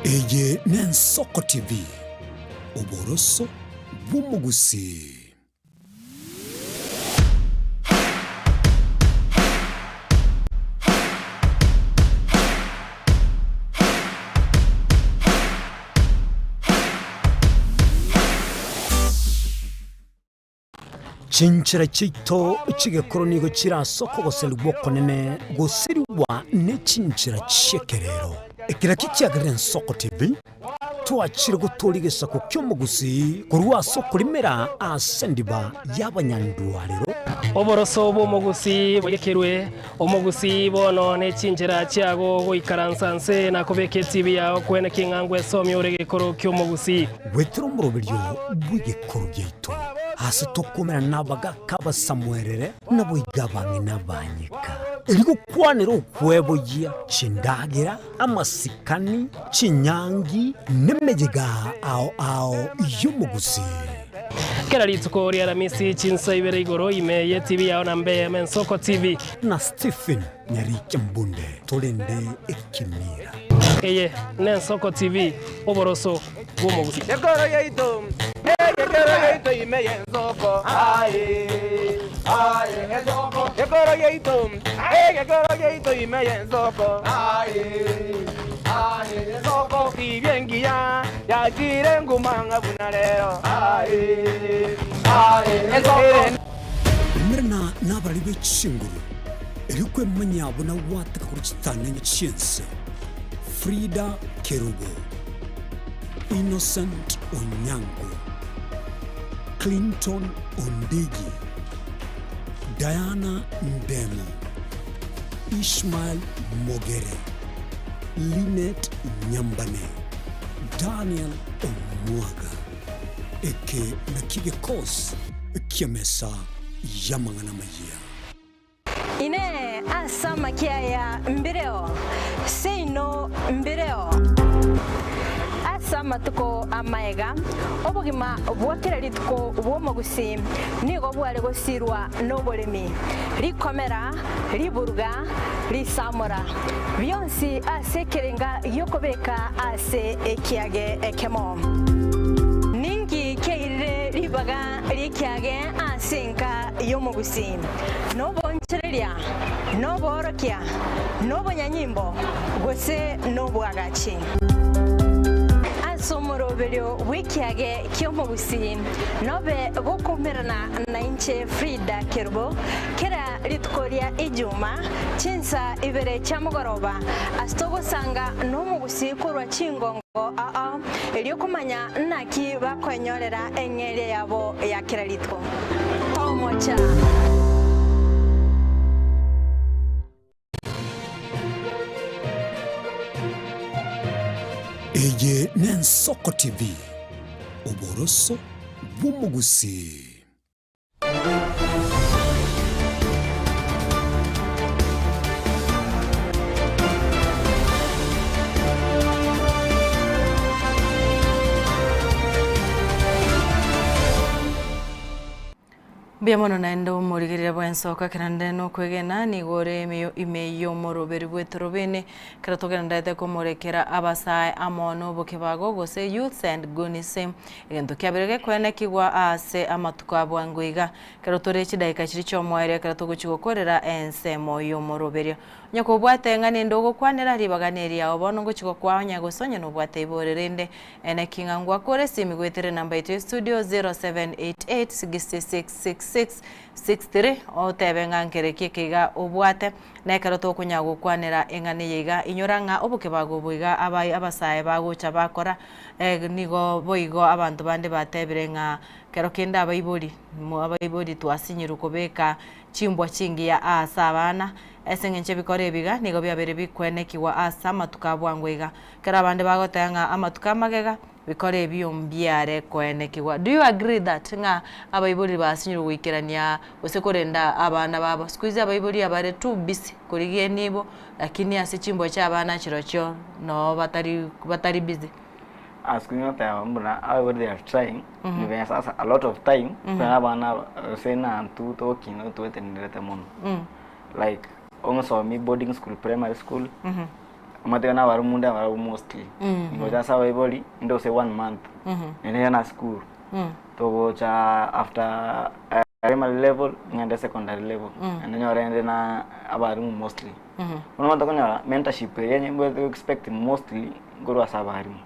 Eye n'Ensoko TV, oboroso bw'omogusii. Chinchera chiaito chi'egekoro nigo chire ase okogoserigwa okonene gosirigwa ne chinchera chi'ekerero. Eke nakio kiagerire Ensoko TV twachire gotooria egesaku ki'omogusii korwa ase okorimera ase endiba y'abanyandwarero. Oboroso bw'omogusii boyekerwe, omogusii bono ne chinchera chiago goikaransa nse na kobeka etibi yao kwene king'angwa esomia ore egekoro ki'omogusii. Goetera omoroberio bw'egekoro giaito, ase tokomerana nabagaaka abasamuerere, naboigo abang'ina abanyeka, erio gokwanera okweboyia chindagera, amasikani, chinyangi, nemeyega ao ao y'omogusii. Kera rituko ri'Aramisi chinsa ibere igoro ime y'etibi yao na mbe Mensoko TV. Na Stephen Nyarike Mbunde torende ekemira. Eye n'Ensoko TV, oboroso bw'omogusii. Gekoro yaito, egekoro yaito ime y'ensoko, aye, aye, ensoko. Gekoro yaito, egekoro yaito ime y'ensoko, aye, aye, ensoko. Tibia engiya yachire nguma ng'a buna rero, aye, aye, ensoko. Umerana nabarari be chinguru, erio kwemanyia buna gwateka korwa chitang'ani chi'ense. Frida Kerubo, Innocent Onyango, Clinton Ondigi, Diana Ndemo, Ishmael Mogere, Linet Nyambane, Daniel Omwaga. Eke nakio gekosi ki'emesa y'amang'ana amayia. Inee! Ase amakia aya mbireo? Seino mbireo. Ase amatuko amaega, obogima bwa kera rituko bw'omogusii nigo bware gosirwa noboremi, rikomera, riburuga, risamora, bionsi ase ekerenga gi'okobeka ase ekiage ekemo. Ninki kiairire ribaga ri'ekiage ase enka y'omogusii? Nobonchereria, noboorokia, nobonyanyimbo, gose nobwagachi. Ase omoroberio bw'ekiage ki'omogusii nobe gokoumerana nainche Frida Kerubo kera rituko ria Ijuma chinsa ibere chia mogoroba ase togosanga nomogusii korwa chingongo ao erio komanya naki bakoenyorera eng'eria yabo ya kera rituko. Tomocha. Eye n'Ensoko TV, oboroso bw'omogusii. Mbuya mono naende omorigereria bw'ensoko ekero nde nokwegena nigo ore ime y'omoroberi bw'etorobini ekero togendererete komorekera abasae amo nobokebago gose Youths and Gonism egento kiabere gekwenekigwa ase amatuko a bwango iga ekero tore chidaeka chiria chi'omoerio ekero togochia gokorera ensemo y'omoroberio. Onye kobwate ng'a nende ogokwanera ribaga neriao bono ngochia gokwa onye gose onye nobwate ibore rende Ene ki ng'a ngwakore esimi goetera enamba yaito ya studio 0788666663 otebe ng'a nkere ki eke iga obwate na ekero tokonya gokwanera eng'ana eye iga inyora ng'a obokebago obo iga aba abasae bagocha bakora nigo boigo abanto bande batebire ng'a kero kende abaibori abaibori twasinyirwe kobeka chimbwa chingiya aase abana ase eng'encho ebikoro ebi iga nigo biabeire bikwenekigwa ase amatuko a bwango iga. Ekero abande bagoteba ng'a amatuko amagega, bikore ebio mbiare koenekigwa. Do you agree that ng'a abaibori basinyirwe goikerania gose korenda abana babo? Siku hizi abaibori abare too busy korigia enibo, lakini ase chimbwa chia abana chirochio noo batari batari busy. Ah siku hizi noteba buna abaibori they are trying, mm sasa a lot of time, mm abana aba gose na intwe togokina twetenerete mono. Like ong'osomi boarding school, primary school, Amateka na abarumu nde abarabwo mostly. Ngocha ase abaibori inde gose one month. Naende na school. Togocha after primary level ng'ende secondary level. Naende nyore inde na abarimu mostly. Bono omanyete okonyora mentorship eria onye mbwate go expect mostly nkorwa ase abarimu.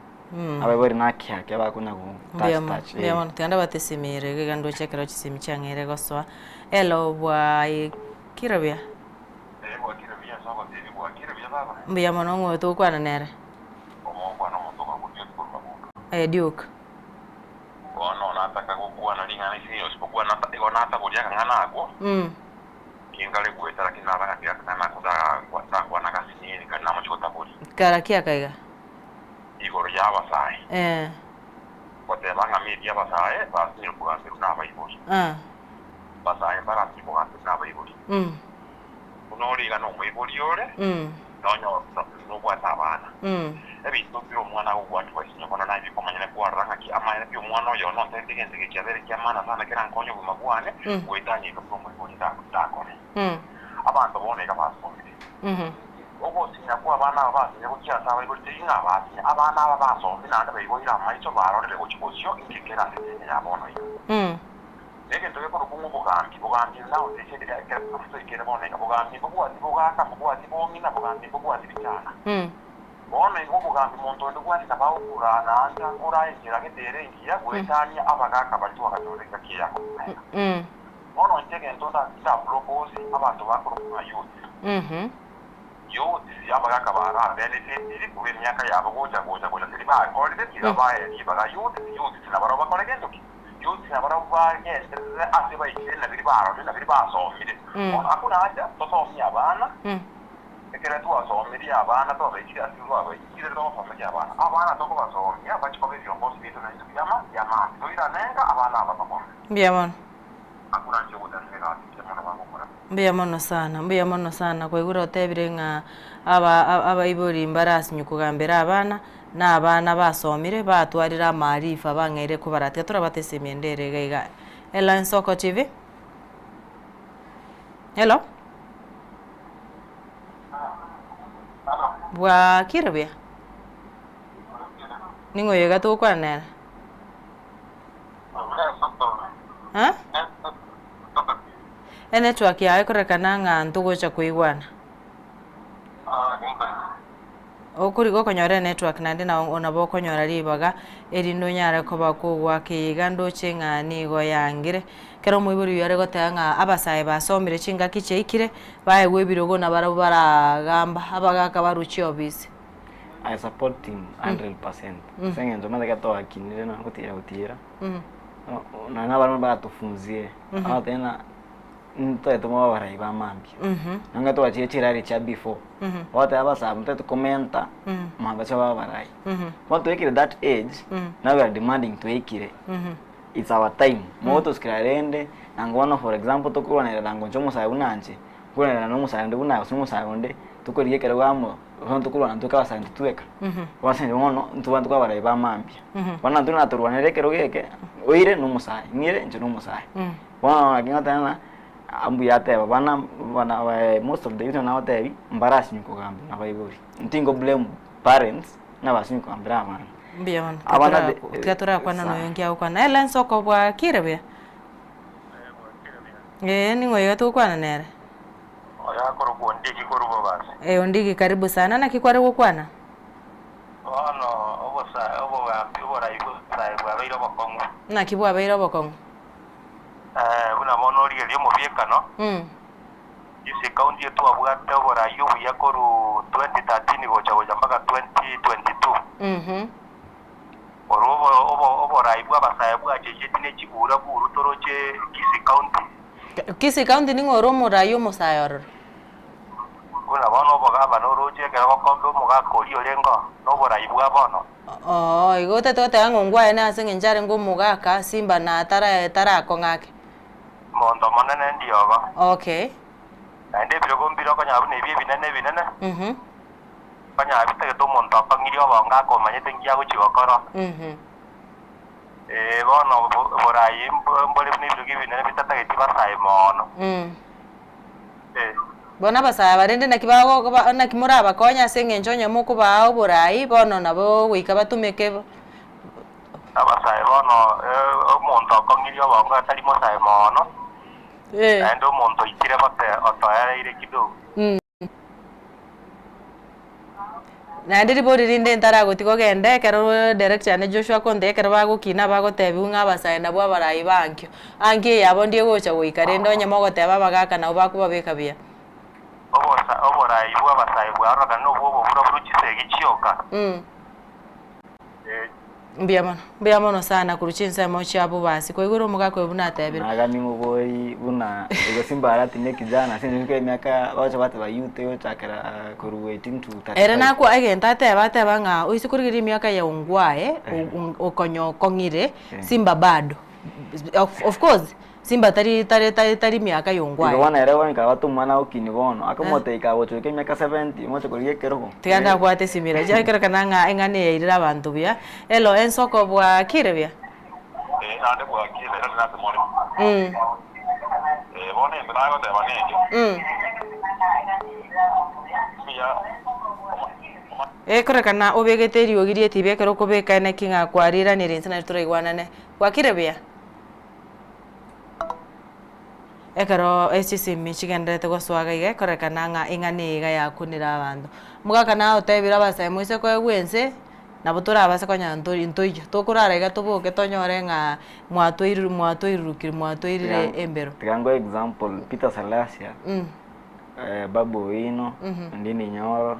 Abaibori naki ake bakonya go touch touch. Mbuya mono. Tiga ndabate esimi ere iga ndoche ekero chisimi chiang'eire gosoa. Hello bwai kire buya? Mbuya mono ng'o togokwana nere? Eh, Duke. Bono nataka gokwana ring'ana ase osipokuwa nata igo nataboria akang'ana akwo, Mm. kinkare goeta lakini nabagambia akang'ana akwo ndagakwa ndakwana gasinini kari namochie gotaboria. Kara ki akaiga? Igoro y'abasae. Eh. Goteba ng'a maybe abasae basinyire kogamberwa nabaibori. Ah. Abasae mbarasinyire kogamberwa nabaibori. Mm. Buna ore iga nomoibori ore, Mm. nonyo nobwate abana. Mm. Ebinto mbire omwana agogwatwa ase bono naye bikomanyene kwarora ng'aki amaene pi omwana oyo nontebie egento eke kiabeire ki'amaana sana kerankonye obogima bwane, Mm. goetania iga buna omoibori nda- ndakore. Mm. Abanto bono iga basomire. Mhm. Ogosinya kw'abana aba basinya gochia ase abaibori teri ng'a basinya, abana aba basomire naende baigoire amaiso barorire gochia bosio inki kere ase ense ya bono iga. Mm. Negento gekorokwa ng'a obogambi, bogambi nao tese ekero toikere bono iga, bogambi mbobwati bogaka, mbobwati bong'ina, bogambi mbobwati bichana. Bono igo obogambi monto onde bwensi nabo agokoraa naende akorae enchera gete ere engiya goetania abagaka baria twagachorire engaki eye yakomoega. Bono inche egento nda ndapropose abanto bakorokwa ng'a youth, youths abagaka barabenete etiri korwa emiaka yabo gocha gocha gocha teri bakorire tiga bae ribaga youths, youths nabarabwo bakore gento ki? Youths nabarabwo bagenderere ase baikire na biria barorire na biria basomire. Bono akwo nacha tosomie abana, ekero twasomirie abana twabaikire ase twabaikire togosomeria abana. Abana tokobasomia bachie koba ebiongozi biaito naintwe biama biamani. Toirane nka abana aba tokome. Mbuya mono. Akwo nache ogotaria egasi mbuya mono bagokora. Mbuya mono sana, mbuya mono sana kwaigure otebire ng'a aba abaibori mbarasinyu kogambera abana, na abana basomire batwarire amaarifa bang'eire kobara tiga torabate esemi ende ere iga iga. Hello Ensoko TV. Hello. Bwakire buya? Ning'o oyo iga togokwana nere? Eh? Enetwork yaye ekorekana ng'a ntogocha koigwana. Okoriga okonyora enetwork naende nabo nabo okonyora ribaga erinde onyare koba kogoaka eye iga ndoche ng'a nigo yangire. Ekero omoibori oyio are goteba ng'a abasae basomire chingaki chiaikire, baegwe ebirogo nabarabwo baragamba, abagaka barwe chiofisi. I support him 100% ase eng'encho omanyete ekero twakinire na gotira gotira, nonya na abarwani bagatofunzie, bagateba ng'a ntotagete mobe abarai ba mambia. Nonye twachire chirally chia before, bagateba abasae ntotagete komenta mambia bache babe abarai. Bono twaikire that age, now we are demanding twaikire, it's our time. Mogotosikera rende, nangwa bono for example tokorwanerera nangwa inche omosae buna inche, nkorwanerera na omosae onde buna aye gose omosae onde, tokorigia ekerogo amo, bono tokorwana intwe abasae intwe tweka, bono ase eng'encho bono intwe abwo abarai ba mambia. Bono intwe natorwanere ekerogo eke, oire na omosae, ng'ire inche na omosae. Bono naki ngoteba ng'a mbuya ateba bana bana most of the youth nagotebi mbarasinywe kogamba nabaibori. Ntingo blame parents ng'a basinywe kogambera abana. Mbuya mono. Abana the Tiga torakwana na oyo nkiagokwana. Ela ensoko bwakire buya? Ee ning'o iga togokwana nere? Oyo akorokwa Ondigi korwa Bobasi. Eh, Ondigi karibu sana. Naki kware gokwana? Bono obosa obogambi oborai bw'obosae bwabeire obokong'u. Naki bwabeire obokong'u? Eh, buna bono origererie omobiekano, Mm. ase ekaunti eye twabwate oborai obuya korwa 2013 gocha gocha mpaka 2022. Mhm. Korwa obo obo oborai bw'abasae bwachecheti ne chigura buru toroche Kisii County. Kisii County ning'o ore omorai omosae ororo? Buna bono obogabana oroche ekero gokombe omogaka oria orenge oo, noborai bwa bono. Oo, igo otete goteba ng'a ongwae nase eng'encho arenge omogaka, simba na tara tarakong'a ake. Monto omonene ndiogo. Okay. Naende ebirogo mbire okonyora buna ebi ebinene ebinene, Mhm. okonyora bitagete omonto okong'irie obongo akomanyete nki agochia gokora. Mhm. Ee, bono obo oborai mbo mbore buna ebirogo ebinene bitatageti basae moono. Mm. Ee. Bono abasae aba rende naki bago ba naki morabakonye ase eng'encho onye mokobaa oborai bono nabo goika batumeke bo. Abasae bono omonto okong'irie obongo atari mosae moono, naende omonto oikire bote otoereire kidogo. Naende ribori rinde ntaragotiga ogende ekero director yane Joshua akontebia ekero bagokina bagotebiwa ng'a abasae nabwo abarai ba ankio, ankio eyabo ndie gocha goika rende onye mogoteba abagaka nabo bakobabeka buya. Obosa oborai bwa abasae bwarorokana nobwo obobura buru chisegi chioka. Ee. Mbuya mono, mbuya mono sana korwa chinsemo chia Bobasi. Kwaigure omogaka oyo buna atebire. Nagani mobori buna igo simba arati ne kijana ase eng'encho emiaka bagocha bateba youth egochakera korwa 18 to 35. Ere nakwa egento ateba ateba ng'a oise korigereria emiaka ya ongwae okonya okong'ire simba bado of course Simba tari tari tari tari miaka Igo y'ongwae. bono ere bono ekaba omwana agokini bono, akamotebia kagocha goika emiaka 70, moche korigia ekerogo. Tiga ndabwate esimira echi ekerekana ng'a eng'ana eye yairire abanto buya. Hello, ensoko bwakire buya? Ee, naende bwakire, ere nase more. Mm. Ee, bono ende nagoteba neke. Mm. Mbuya Ekorekana obegete eriogi ri'etibi ekero okobeka eneki ng'a kwariranire inse nario toraigwanane. Bwakire buya? Ekero chisimi chigendererete gosoa iga iga ekorekana ng'a eng'ana eye iga yakunire abanto. Omogaka naye otebire abasae moise koegwa ense, nabo torabase konya ntori ntoiyo, tokorara iga toboke tonyore ng'a mwatoiruru mwatoirurukire mwatoirire embero. Tiga ngoe example, Peter Salasya, Babu Owino, Ndindi Nyoro,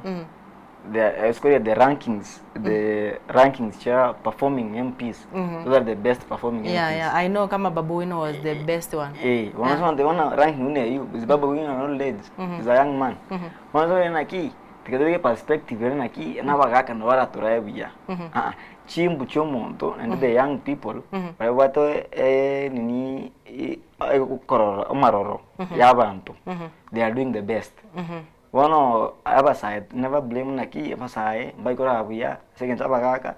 the eh, sikuria the rankings the rankings cha performing MPs Mhm. those are the best performing Yeah, MPs yeah, I know kama Babu Owino was the best one. Eh, wanasema yeah. Wana ranking une hiyo is Babu Owino an old age Mhm. is a young man Mhm. wanasema ena ki tikateke perspective ena ki na bagaka no baratura buya Mhm. ah chimbu chomonto and the young people Mhm. bari bwato eh nini eh, eh, korora omaroro Mhm. ya abantu Mhm. they are doing the best Mhm. Bono abasae never blame naki abasae mbaikora buya ase eng'encho abagaka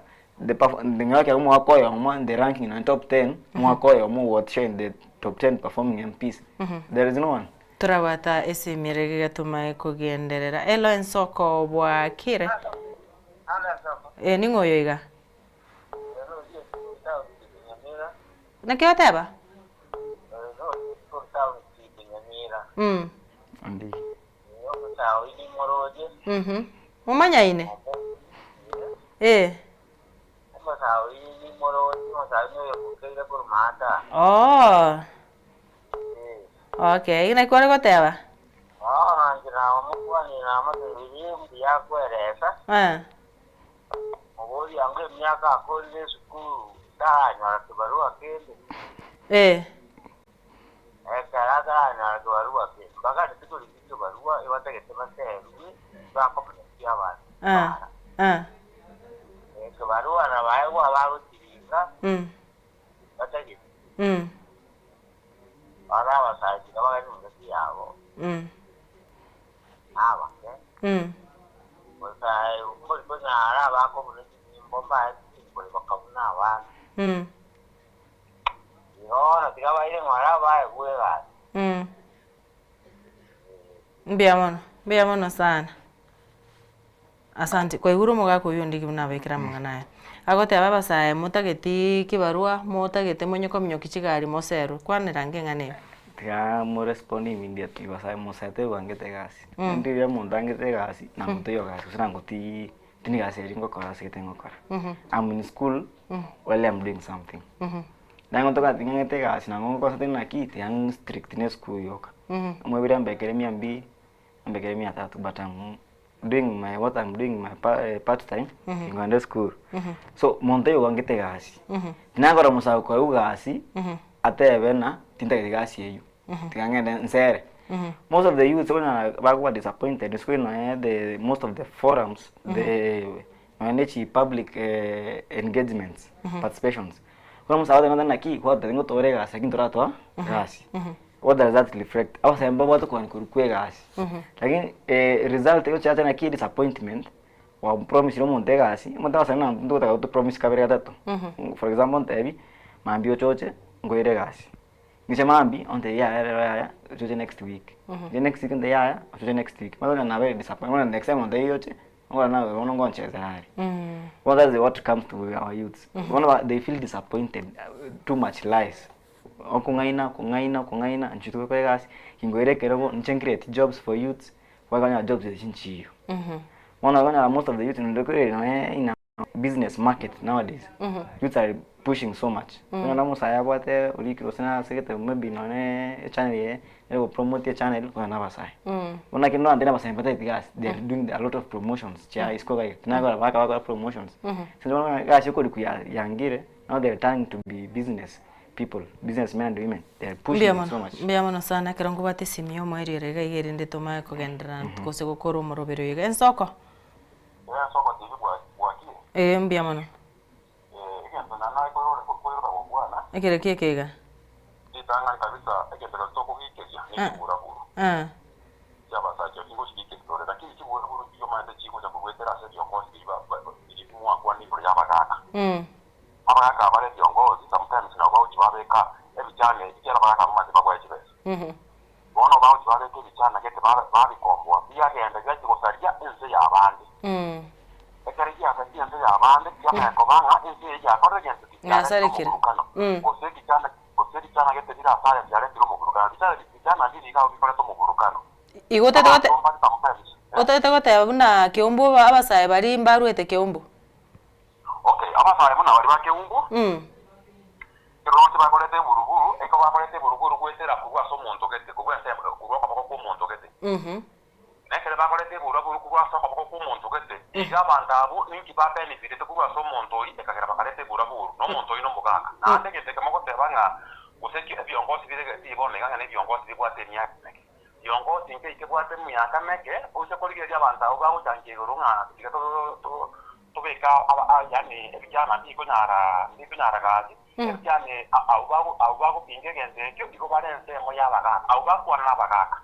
the perf ng'a ekero omwaka oyomo in the ranking nonye top ten omwaka oyomo what shine the top ten performing MPs there is no one. Torabwata esimire gegatuma ekogenderera. Elo ensoko bwakire. Eh, ning'o oyo iga? Naki oteba? Mm. Mhm. Momanyaine? Eh. Oh. Okay, naki kware goteba? Eh. Eh. Ekero ataranyora kebarua eke, mbagane tikorigi kebarua ebatagete baterwe bakomenyeti abanto. Ah, ah. Ekebarua nabaegwa abagochiringa Mm. batagete. Mm. Bono abasae tiga baganye engaki yabo Mm. nabake. Mm. Bosa mbori konyara abakobuna chinyimbo mbae chimbori bakabuna abana. Mm. Igo bono tiga baire ng'ora baegwe egasi. Mm. Mbuya mono, mbuya mono sana. Asante. Kwaigure omogaka oyio ondigi buna abekire amang'ana aya. Agoteba abasae motageti kibarua, motagete monye kominyokia chigari moserwe. Kwanera nge eng'ana eye. Tiga mo respond immediately basae mosae tebangete egasi. Rende riria omonto angete egasi, namotoiyo gasi gose nangotiiii tindi gasi eria ngokora ase egete ngokora. I'm in school while I'm doing something. Naye ngotoka ng'ang'ete egasi nabo ngokosete naki tiga strict na esukuru yoka. Omoibori ambekere mia mbili, ambekere mia tatu but I'm doing my what I'm doing my part time nkogenda esukuru. So monto oyo oangete egasi, tinakora omosae okoegwa egasi atebe ng'a tintageti gasi eywo, tiga ng'ende nsere. Most of the youths okonyora bakoba disappointed isiko nonya the most of the forums the nonya ne chi public engagements participations, bono omosae agoteba naki gwateba ngotore egasi lakini toratoa egasi. What does that reflect? Abasae mbabwate okogania korwa kwa egasi, lakini result egochiacha naki disappointment, gwapromisire omonto egasi, omonto abasae buna intwe togotaka gotopromise kabere gatato. For example ontebi, mambia ochoche nkoire egasi, inche mambia ontebie yaya rero yaya ochoche next week, inche next week ontebie yaya ochoche next week, bono onye nabeire disappointed, bono next time ontebie oche, okogora naye bono ngonchesera are. Bono that's what comes to our youths, bono ba they feel disappointed, too much lies. Okong'aina, okong'aina, okong'aina, inche togokora egasi, ingoire ekerogo, inche ncreate jobs for youths, bakonyora jobs echi nchiyo. Bono okonyora most of the youths nonye kore nonye in a business market nowadays, youths are pushing so much. Okonyora omosae abwate orikire gose nasegete maybe nonye echannel eye, ere gopromote echannel, okonyora na abasae. Bono naki ndorante na abasae mbatageti gasi, they are doing a lot of promotions chia isiko iga iga, tinakora baka bakora promotions. Bono egasi okorikwa ya yangire. Now they are turning to be business people, business men and women, they are pushing Mbuya it so mono, much. mbuya mono sana ekero nkobwate esimi omoerio ere iga iga erinde tomanye kogenderera gose gokora omoroberi oyo iga. Ensoko? Ensoko TV bwakire? Ee mbuya mono. Egento naende nakoirora gokwana. Ekere ki eke iga? Ritang'ani kabisa egento keria tokogikeria nekiburaburu kiabasacha ingochigikeria tore lakini chiburaburu chiomanyete chigocha koruetera ase ebiongozi biria biria mwakwana igoro y'abagaka. Abagaka bare ebiongozi sometimes nabo bagochi babeka ebichana ebi ekiagera abagaka abamanyete babwae chibesa. Bono bagochi babeka ebichana gete babikomboa biagenda biachia gosaria ense y'abande. Ekero giasaria ense y'abande kiamanya koba ng'a ense eye yakorire gento ki? Kiaretire omoburukano. Gose ekichana gose ebichana gete bire ase aya biaretire omoburukano. Bichana bichana mbiri iga abwo bikorete omoburukano. Igo otete gote Abanto mbare sometimes eh. otete goteba buna Keumbu abasae baria mbaruete Keumbu? Okay, abasae buna baria ba Keumbu, ekero roche bakorete eburuburu, ekero bakorete eburuburu goetera korwa ase omonto gete, korwa ensemo korwa okoboko kw'omonto gete. Na ekero bakorete eburaburu korwa ase okoboko kw'omonto gete, iga abanto abwo ninki babenefitete korwa ase omonto oyio ekagera bakareta eburaburu, na omonto oyio nomogaka. Naende egento ekemo goteba ng'a gose eki ebiongosi bire gete bono iga ng'a nebiongosi bibwate emiaka emeke. Biongosi nkei kebwate emiaka emeke, oise korigereria abanto abwo bagochangia igoro ng'a tiga to tobeke yaani ebichana mbikonyara mbikonyara gasi, ebichana abwo bago abwo bagopinga egento ekio igo bare ensemo y'abagaka, abwo bakwana nabagaka.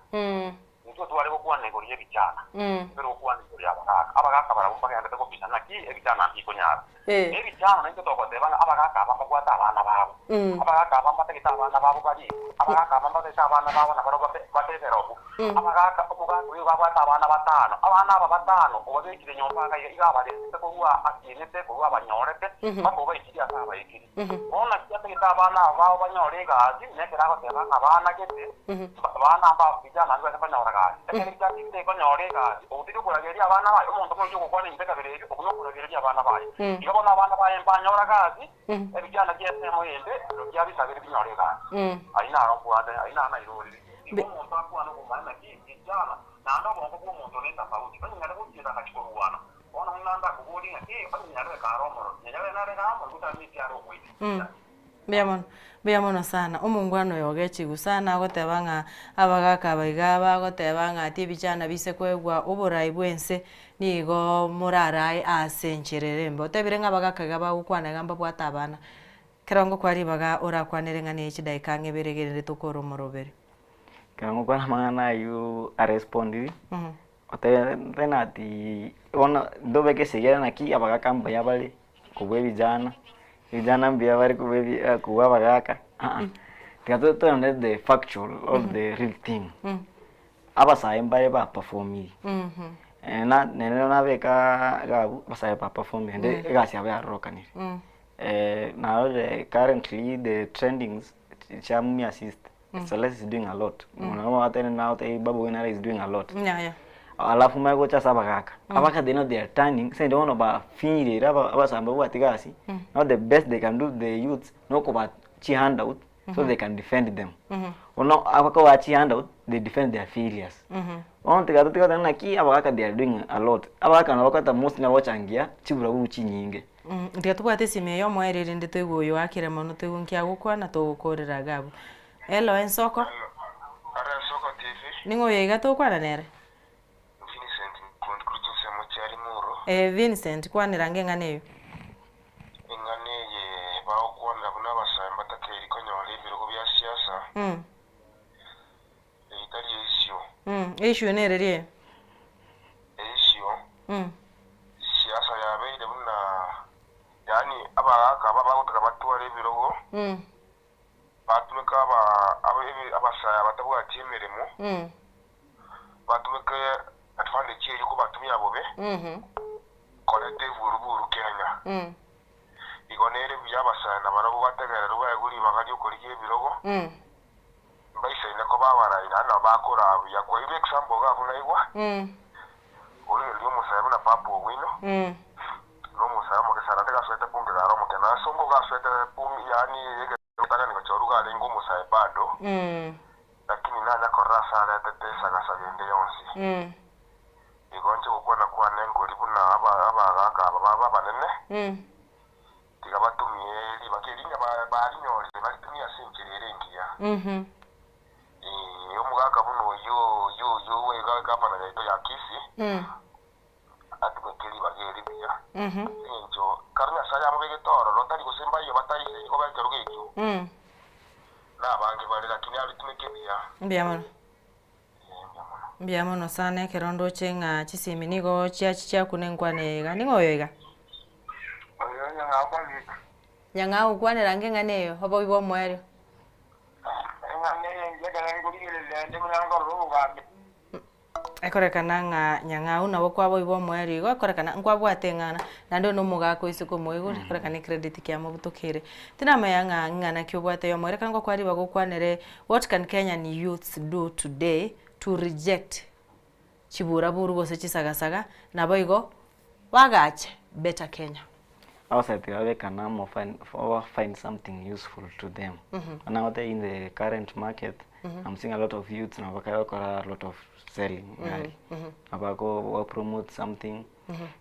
Intwe tware gokwana igoro y'ebichana, tibari gokwana igoro y'abagaka. Abagaka barabwo mbagenderete gopina naki ebichana mbikonyara. Na ebichana naintwe togoteba ng'a abagaka aba mbabwate abana babo, abagaka aba mbatagete abana babo barie, abagaka aba mbatagete abana babo nabarabwo babe badevelop. Abagaka, omogaka oyo igo abwate abana batano, abana aba batano obabekire nyomba iga iga, iga abarentete korwa akinete, korwa abanyorete, mpaka obaikirie ase abaikiri. Bono naki atagete abana aba bao banyore egasi, nekero agoteba ng'a abana gete, abana mba vijana mbibase konyora gasi. Ekero vijana bitekonyora egasi, obwo tiri okoragereria abana baye, omonto buna oyio ogokwana ebinto kabere ebio, obwo nokoragereria abana baye. Igo bono abana baye mbanyora gasi, ebijana bi'ensemo ende biabisabire binyore egasi. Ayio naro mbwate, ayio naro nairorire. Igo omonto akwane okomanya naki vijana, naende obongo bw'omonto netafauti, onye nyare gochieta agachia korwana, Bono buna ndakoborie ng'a, Ee, onye nyarebe kare omororo, nyarebe nare amo, gose ameti are ogoita. Mbuya mono, mbuya mono sana. Omongwana oyo ogechigwa sana agoteba ng'a abagaka aba iga bagoteba ng'a ati ebichana bise koegwa oborai bwense nigo morarae ase enchera ere embe. Otebire ng'a abagaka iga bagokwana iga mbabwate abana. Ekero ngokwa ribaga orakwanere ng'a ne chidaeka ang'e ibere iga erinde tokore omoroberi. Ekero ngokwana amang'ana aywo arespondiri. Otebete ati bono ntobeke esegi ere naki abagaka mbuya bare kobua ebijana, ebijana mbuya bare kobua ebi kobua abagaka aa, tiga torende the factual or the real thing. Abasae mbare ba performiri, na nere nabeka iga abwo abasae ba performire naende egasi yabo yarorekanire. Narorire currently the trendings chia Mumias East. Mm. Celeste is doing a lot. Mono batene now they Babu Owino is doing a lot. Yeah, yeah. Alafu mae gocha ase abagaka. Mm. Abagaka they know they are turning. Sende bono bafinyire aba abasamba babwati gasi. Mm. Now the best they can do to the youths nokoba chi handout so Mhm. they can defend them. Mhm. Bono abakoba chi handout they defend their failures. Mhm. Bono tiga totiga goteba naki abagaka they are doing a lot. Abagaka nabo bakoreta most nabo gochangia chiburaburu chinyinge. Mm, Tiga tobwate esimi eye omoerio erinde toigwe oyo oakire mono toigwe nki agokwana togokorera iga abwo. Hello ensoko. Ning'o oyo iga tokwana nere? Eh Vincent kwanera ange eng'ana eywo. Eng'ana eye bagokwanera buna abasae mbatakeiri konyora ebirogo bia siasa, eye tari eisio. Eisio nere rie? Eisio, siasa yabeire buna yaani abagaaka aba bagotaka batware ebirogo, batumeke aba aba ebi abasae abatabwati emeremo, batumeke advantage eyio kobatumia bobe, koreta eburuburu Kenya. Igo nere buya abasae nabarabwo bategererwe baegwe ribaga ri'okorigia ebirogo, mbaisaine koba abarai naende nabo bakoraa buya. Kwairwe example iga abwo naigwa, origereria omosae buna Papa Owino, na omosae omoke sana tigasoete bunge iga are omoke, na ase ongo gasoete bunge yaani egetang'ani gochorwa iga arenge omosae bado, lakini nanya korora ase aretete esagasaga ende yonsi. Igo inche gokwana kwane nkori buna abagaaka aba babo abanene, tiga batumie ribaga eri ng'a barinyorire, baritumie ase enchera ere engiya. Ee, omogaka buna oyio oyio oyio bwa egavana yaito ya Kisii, atumeke ribaga eri buya. Ase eng'encho kare Nyasae amobegete ororo, tari gose mbayio bataisaini koba ekerogo ekio, nabange bare, lakini aritumeke buya. Mbuya mono. Mbuya mono sana ekero ndoche ng'a chisimi nigo chiachi chiakuna enkwana eye iga. Ning'o oyo iga? Oyo Nyang'au Kwabika. Nyang'au kwanera ange eng'ana eyo, obobe bwa omoerio. Eng'ana eye inche ekero nkorigereria naende buna nkorora obogambi. Ekorekana ng'a Nyang'au nabo kwaboigwa omoerio igo, ekorekana nkwabwate eng'ana, naende oyo na omogaka oise komoigwa, ekorekana ecredit kiamobutokeire. Tinamanya ng'a ing'ana ki obwate ya omoerio, ekero ngokwa ribaga okwanere what can Kenyan youths do today to reject chiburaburu gose chisagasaga, naboigo bagache better Kenya. Abasae tiga babekane amo find, or find something useful to them. Buna goteba in the current market, I'm seeing a lot of youths nabo bakare gokora a lot of selling gari. Nabo bako ba promote something,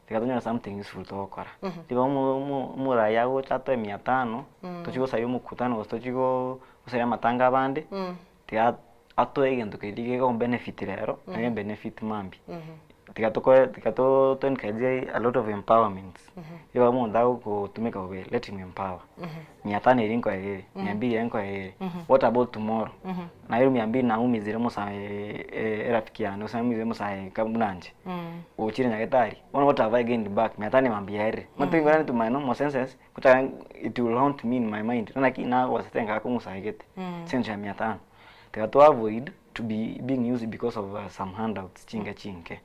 tiga tonyore something useful togokora. Tiga omo omo omorai agocha atoe mia tano, tochie gosaria omokutano gose tochie go gosaria amatanga abande, tiga atoe egento keria geko benefit rero, na ge benefit mambia. Tiga tokore tiga to to encourage a lot of empowerments. Igo omonto agogotumeka bobe, let him empower. Mia tano eria nkoe ere, mia mbili eria nkoe ere, what about tomorrow? Naye mia mbili naumizire omosae erafiki yane gose naumizire omosae buna inche, ochire nyagetari, bono what have I gained back? Mia tano mambia yaerire. Omanyete nigo to my normal senses, gochaka it will haunt me in my mind, naki nagosete ngaka omosae gete, ase eng'encho ya mia tano. Tiga to avoid to be being used because of some handouts chinke chinke.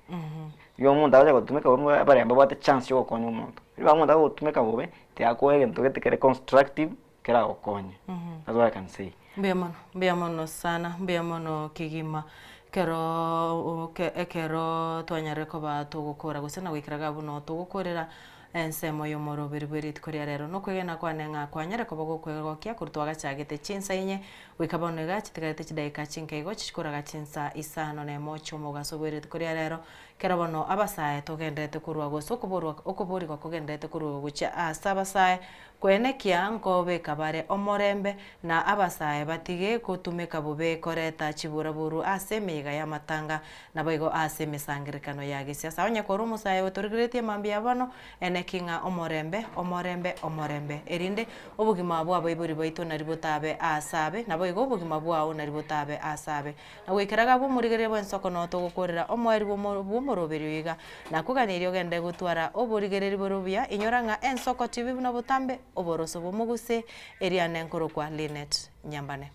Igo omonto agocha gotumeka bobe baria mbabwate chance ya gokonya omonto. Rirorio omonto agogotumeka bobe, tiga akoe egento gete kere constructive keragokonye. That's what I can say. Mbuya mono, mbuya mono sana, mbuya mono kegima ekero ekero twanyarire koba togokora gose na goikera iga buna togokorera Ensemo y'omoroberi bwe rituko ria rero nokwegena kwane ng'a kwanyare koba gokwegokia korwa twagachagete chinsa inye goika bono iga chitigarete chidaeka chinke igo chichikoraga chinsa isano nemo chi'omogaso bwe rituko ria rero. Kero bono abasae togenderete korwa gose okoborwa okoborigwa kogenderete korwa gochia ase abasae Kwenekia nkobeka bare omorembe, na abasae batige gotumeka bobe koreta chiburaburu ase emeyega y'amatanga, naboigo ase emesangererekano ya gesiasa. Onye korwa omosae otorigereretie mambia bono, eneki ng'a omorembe, omorembe, omorembe, erinde obogima bw'abaibori baito nari botabe aase abe, naboigo obogima bwao nari botabe aase abe. Na goikera iga bw'omorigereria bw'ensoko noo togokorera omoerio bw'omoroberio iga, Nakoganirie ogende gotwara oborigereri bore obuya, inyora ng'a ensoko tibi buna botambe, oboroso bw'omoguse, eriane nkorokwa Linet Nyambane.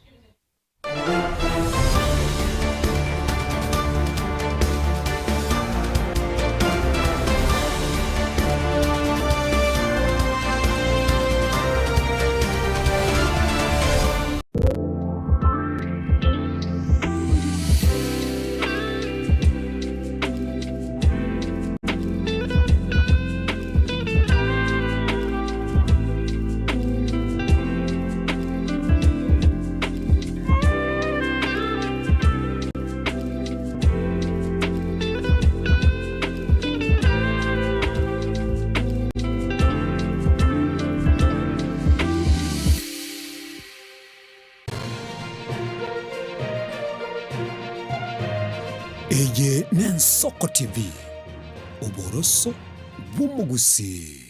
Ensoko TV, oboroso bw'omogusii.